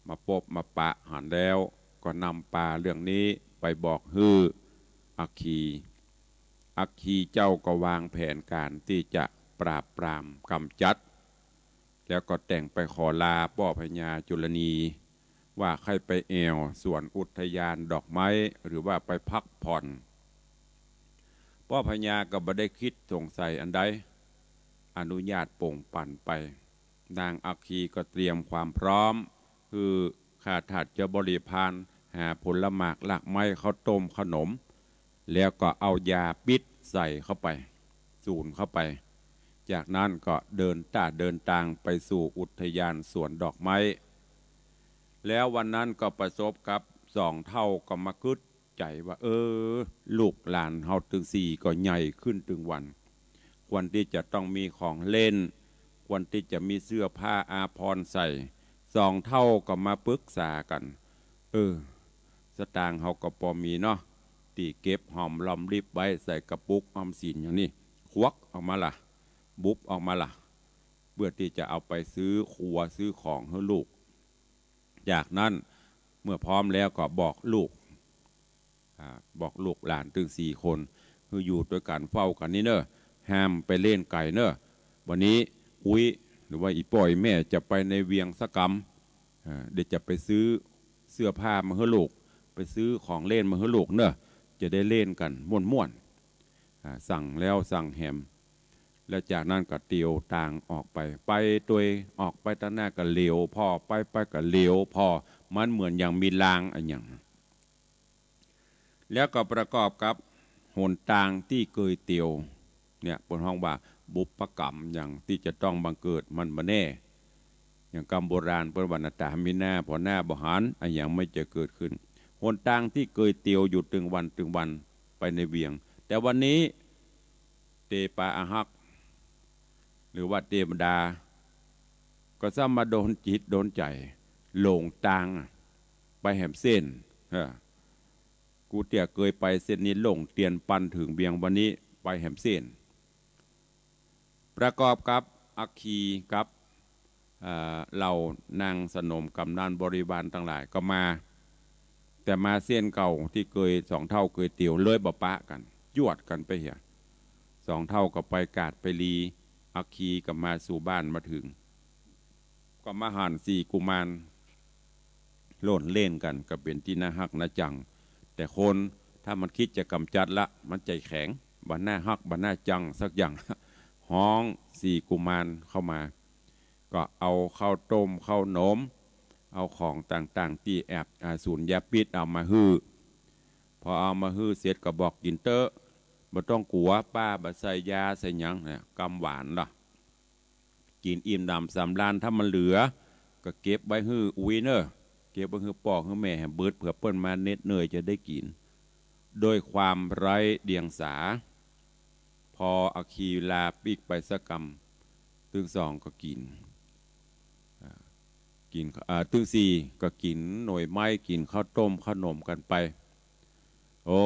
มาปบมาปะหันแล้ว ก็นำปาเรื่องนี้ไปบอกหื้ออัคคี อัคคีเจ้าก็วางแผนก๋ารตี้จะปราบปรามก๋ำจัด แล้วก็แต่งไปขอลาป้อพญาจุลนี ว่าใค่ไปแอ่วสวนอุทยานดอกไม้ หรือว่าไปพักผ่อน ป้อพญาก็บ่ได้กึ๊ดสงสัยอันใด อนุญาตป่งปั่นไป นางอัคคีก็เตรียมความพร้อม หื้อข้าทาสเจ้าบริพารหาผลหมากรากไม้ ข้าวต้มขนม แล้วก็เอายาพิษใส่เข้าไป สูนเข้าไป จากนั้นก็เดินต้าเดินตางไปสู่อุทยานสวนดอกไม้ แล้ววันนั้นก็ประสบกับสองเฒ่าก็มากึ๊ดใจ๋ว่า เออ ลูกหลานเฮาตึงสี่ก็ใหญ่ขึ้นตึงวัน ควรตี้จะต้องมีของเล่น ควรตี้จะมีเสื้อผ้าอาภรณ์ใส่ สองเฒ่าก็มาปึกษากั๋น เออ สตางค์เฮาก็ปอมีเนาะ ตี้เก็บหอมรอมริบไว้ใส่กระปุกออมสินอย่างนี้ ควักออกมาละ บุบออกมาละ เปื้อตี้จะเอาไปซื้อครัวซื้อของหื้อลูก จากนั้นเมื่อพร้อมแล้วก็บอกลูก อ่า บอกลูกหลานตึงสี่คน หื้ออยู่ตวยกั๋นเฝ้ากั๋นนี่เน่อ ห้ามไปเล่นไก๋เน่อ วันนี้อุ๊ย หรือว่าอี่ป้ออี่แม่จะไปในเวียงสักกำ อ่า เดี๋ยวจะไปซื้อเสื้อผ้ามาหื้อลูก ไปซื้อของเล่นมาหื้อลูกเน่อ จะได้เล่นกั๋นม่วนๆ อ่า สั่งแล้วสั่งแหม แล้วจากนั้นก็เตียวตางออกไป ไปตวย ออกไปตางหน้าก็เหลียวผ่อ ไปไปก็เหลียวผ่อ มันเหมือนอย่างมีลางอะหยัง แล้วก็ประกอบกับหนตางตี้เกยเตียว เนี่ย เปิ้นฮ้องว่าบุพกรรมอย่างตี้จะต้องบังเกิดมันบ่แน่ อย่างกำโบราณเปิ้นว่า หน้าต๋ามีหน้า ผ่อหน้าบ่หัน อะหยังมันจะเกิดขึ้น หนตางตี้เกยเตียวอยู่ตึงวันตึงวันไปในเวียง แต่วันนี้เตปาอาฮัก หรือว่าเตวดา ก็ซ้ำมาโดนจิตโดนใจ๋ หลงตางอะ ไปแหมเส้น เออ กูเตี้ยเกยไปเส้นนี้ หลงเตียนปันเถิงเวียง วันนี้ไปแหมเส้น ประกอบกับอัคคีกับ เอ่อ เหล่านางสนมกำนันบริวารตังหลายก็มา แต่มาเส้นเก่าตี้เกยสองเฒ่าเกยเตียว เลยบ่ปะกั๋น จวดกั๋นไปเหีย สองเฒ่าก็ไปกาดไปลี อัคคีก็มาสู่บ้านมาเถิง ก็มาหันสี่กุมาร โล่นเล่นกั๋นก็เป๋นตี้น่าฮักน่าจัง แต่คนถ้ามันกึ๊ดจะก๋ำจัดละ มันใจ๋แข็ง บ่น่าฮักบ่น่าจังสักอย่าง ฮ้องสี่กุมารเข้ามา ก็เอาข้าวต้มข้าวหนม เอาของต่างๆ ตี้แอบ อ่า สูญยาพิษเอามาหื้อ พอเอามาหื้อเสร็จก็บอก "กิ๋นเต๊อะ บ่ต้องกั๋ว ป้าบ่ใส่ยาใส่หยัง" เนี่ย กำหวานเนาะ กิ๋นอิ่มหนำสำราญ ถ้ามันเหลือ ก็เก็บไว้หื้ออุ๊ยเน่อ เก็บไว้หื้อป้อหื้อแม่หื้อเปิ้น เผื่อเปิ้นมาเหน็ดเหนื่อยจะได้กิ๋น ด้วยความไร้เดียงสา พออัคคีลาปิ๊กไปสักกำ ตึงสองก็กิ๋น อ่า กิ๋น อ่า ตึงสี่ก็กิ๋นหน่วยไม้ กิ๋นข้าวต้มข้าวหนมกั๋นไป โอ้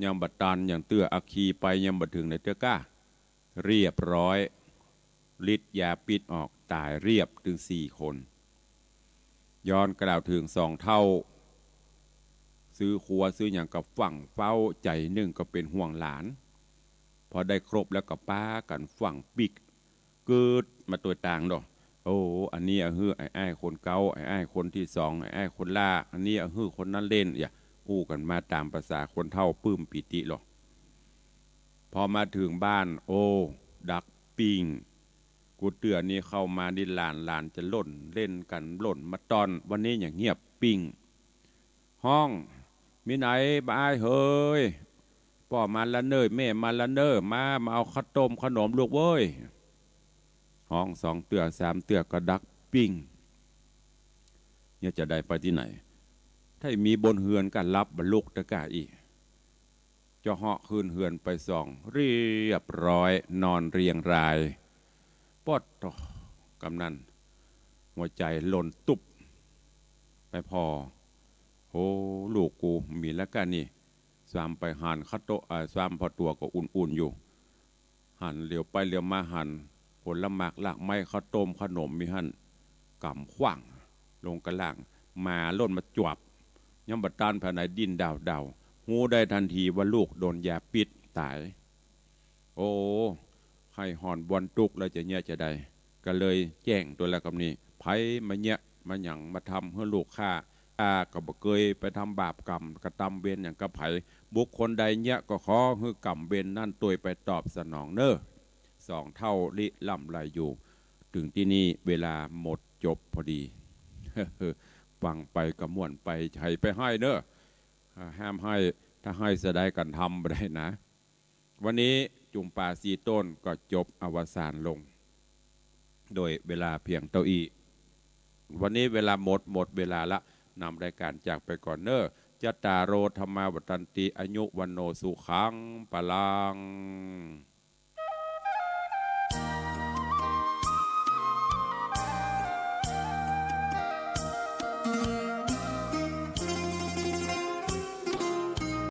ยังบ่ตันหยังเตื้อ อัคคีไปยังบ่เถิงไหนเตื้อก้า เรียบร้อย ฤทธิ์ยาพิษออก ต๋ายเรียบตึงสี่คน ย้อนกล่าวเถิงสองเฒ่า ซื้อครัวซื้อหยังก็ฟั่งเฝ้า ใจ๋นึ่งก็เป๋นห่วงหลาน พอได้ครบแล้วก็ปากั๋นฟั่งปิ๊ก กึ๊ดมาตวยตางเนาะ โอ้ อันนี้อะหื้อไอ้อ้ายคนเก๊า ไอ้อ้ายคนตี้สอง ไอ้อ้ายคนหล้า อันนี้อะหื้อคนนั้นเล่น อย่าอู้กั๋นมาต๋ามภาษาคนเฒ่าปื้มปีติเนาะ พอมาเถิงบ้าน โอ้ ดักปิ้ง กูเตื้อนี้เข้ามานี่หลานๆ จะล่นเล่นกั๋น ล่นมาต้อน วันนี้อย่างเงียบปิ้ง ฮ้อง "มีไหนบ่าอ้ายเหย ป้อมาละเน่อ แม่มาละเน่อ มา มาเอาข้าวต้มข้าวหนมลูกเว้ย" ฮ้องสองเตื้อสามเตื้อก็ดักปิ้ง เนี่ยจะได้ไปตี้ไหน ถ้ามีบนเฮือนก็หลับบ่ลุกตะก้าอี้ เจาะเหาะขึ้นเฮือนไปส่อง เรียบร้อย นอนเรียงราย ป๊อดโธ่ กำนั้น หัวใจ๋หล่นตุ๊บ ไปผ่อ โห ลูกกูมีแล้วก้านี่ ซ้ำไปหันข้าวโต๊ะ อ่า ซ้ำผ่อตั๋วก็อุ่นๆ อยู่ หันเหลียวไปเหลียวมาหันผลหมากรากไม้ ข้าวต้มข้าวหนมมีหั้น ก๋ำขว้างลงก้าล่าง หมาล่นมาจวบ ยังบ่ตันผายไหนดิ้นดาวๆ ฮู้ได้ตันทีว่าลูกโดนยาพิษต๋าย โอ้ ใค่ฮ้อนบวนตุ๊กแล้วจะเยียะจะใด ก็เลยแจ้งตวยแล้วกำนี้ ใผมาเยียะมาหยังมาทำหื้อลูกข้า ข้าก็บ่เกยไปทำบาปกรรมกระตำเวรหยังกับใผ บุคคลใดเยียะก็ขอหื้อกรรมเวรนั้นตวยไปตอบสนองเน่อ สองเฒ่าลิล่ำไรอยู่ เถิงตี้นี่เวลาหมดจบพอดี ฟังไปก็ม่วนไป ใผไปไห้เน่อ ห้ามไห้ ถ้าไห้เสียดายก๋านทำบ่ได้นะ วันนี้จุมปาสี่ต้นก็จบอวสานลง โดยเวลาเพียงเต้าอี้ วันนี้เวลาหมด หมดเวลาละ นำรายก๋านจากไปก่อนเน่อ จัตตาโร ธัมมา วัฑฒันติ อายุ วัณโณ สุขัง พลัง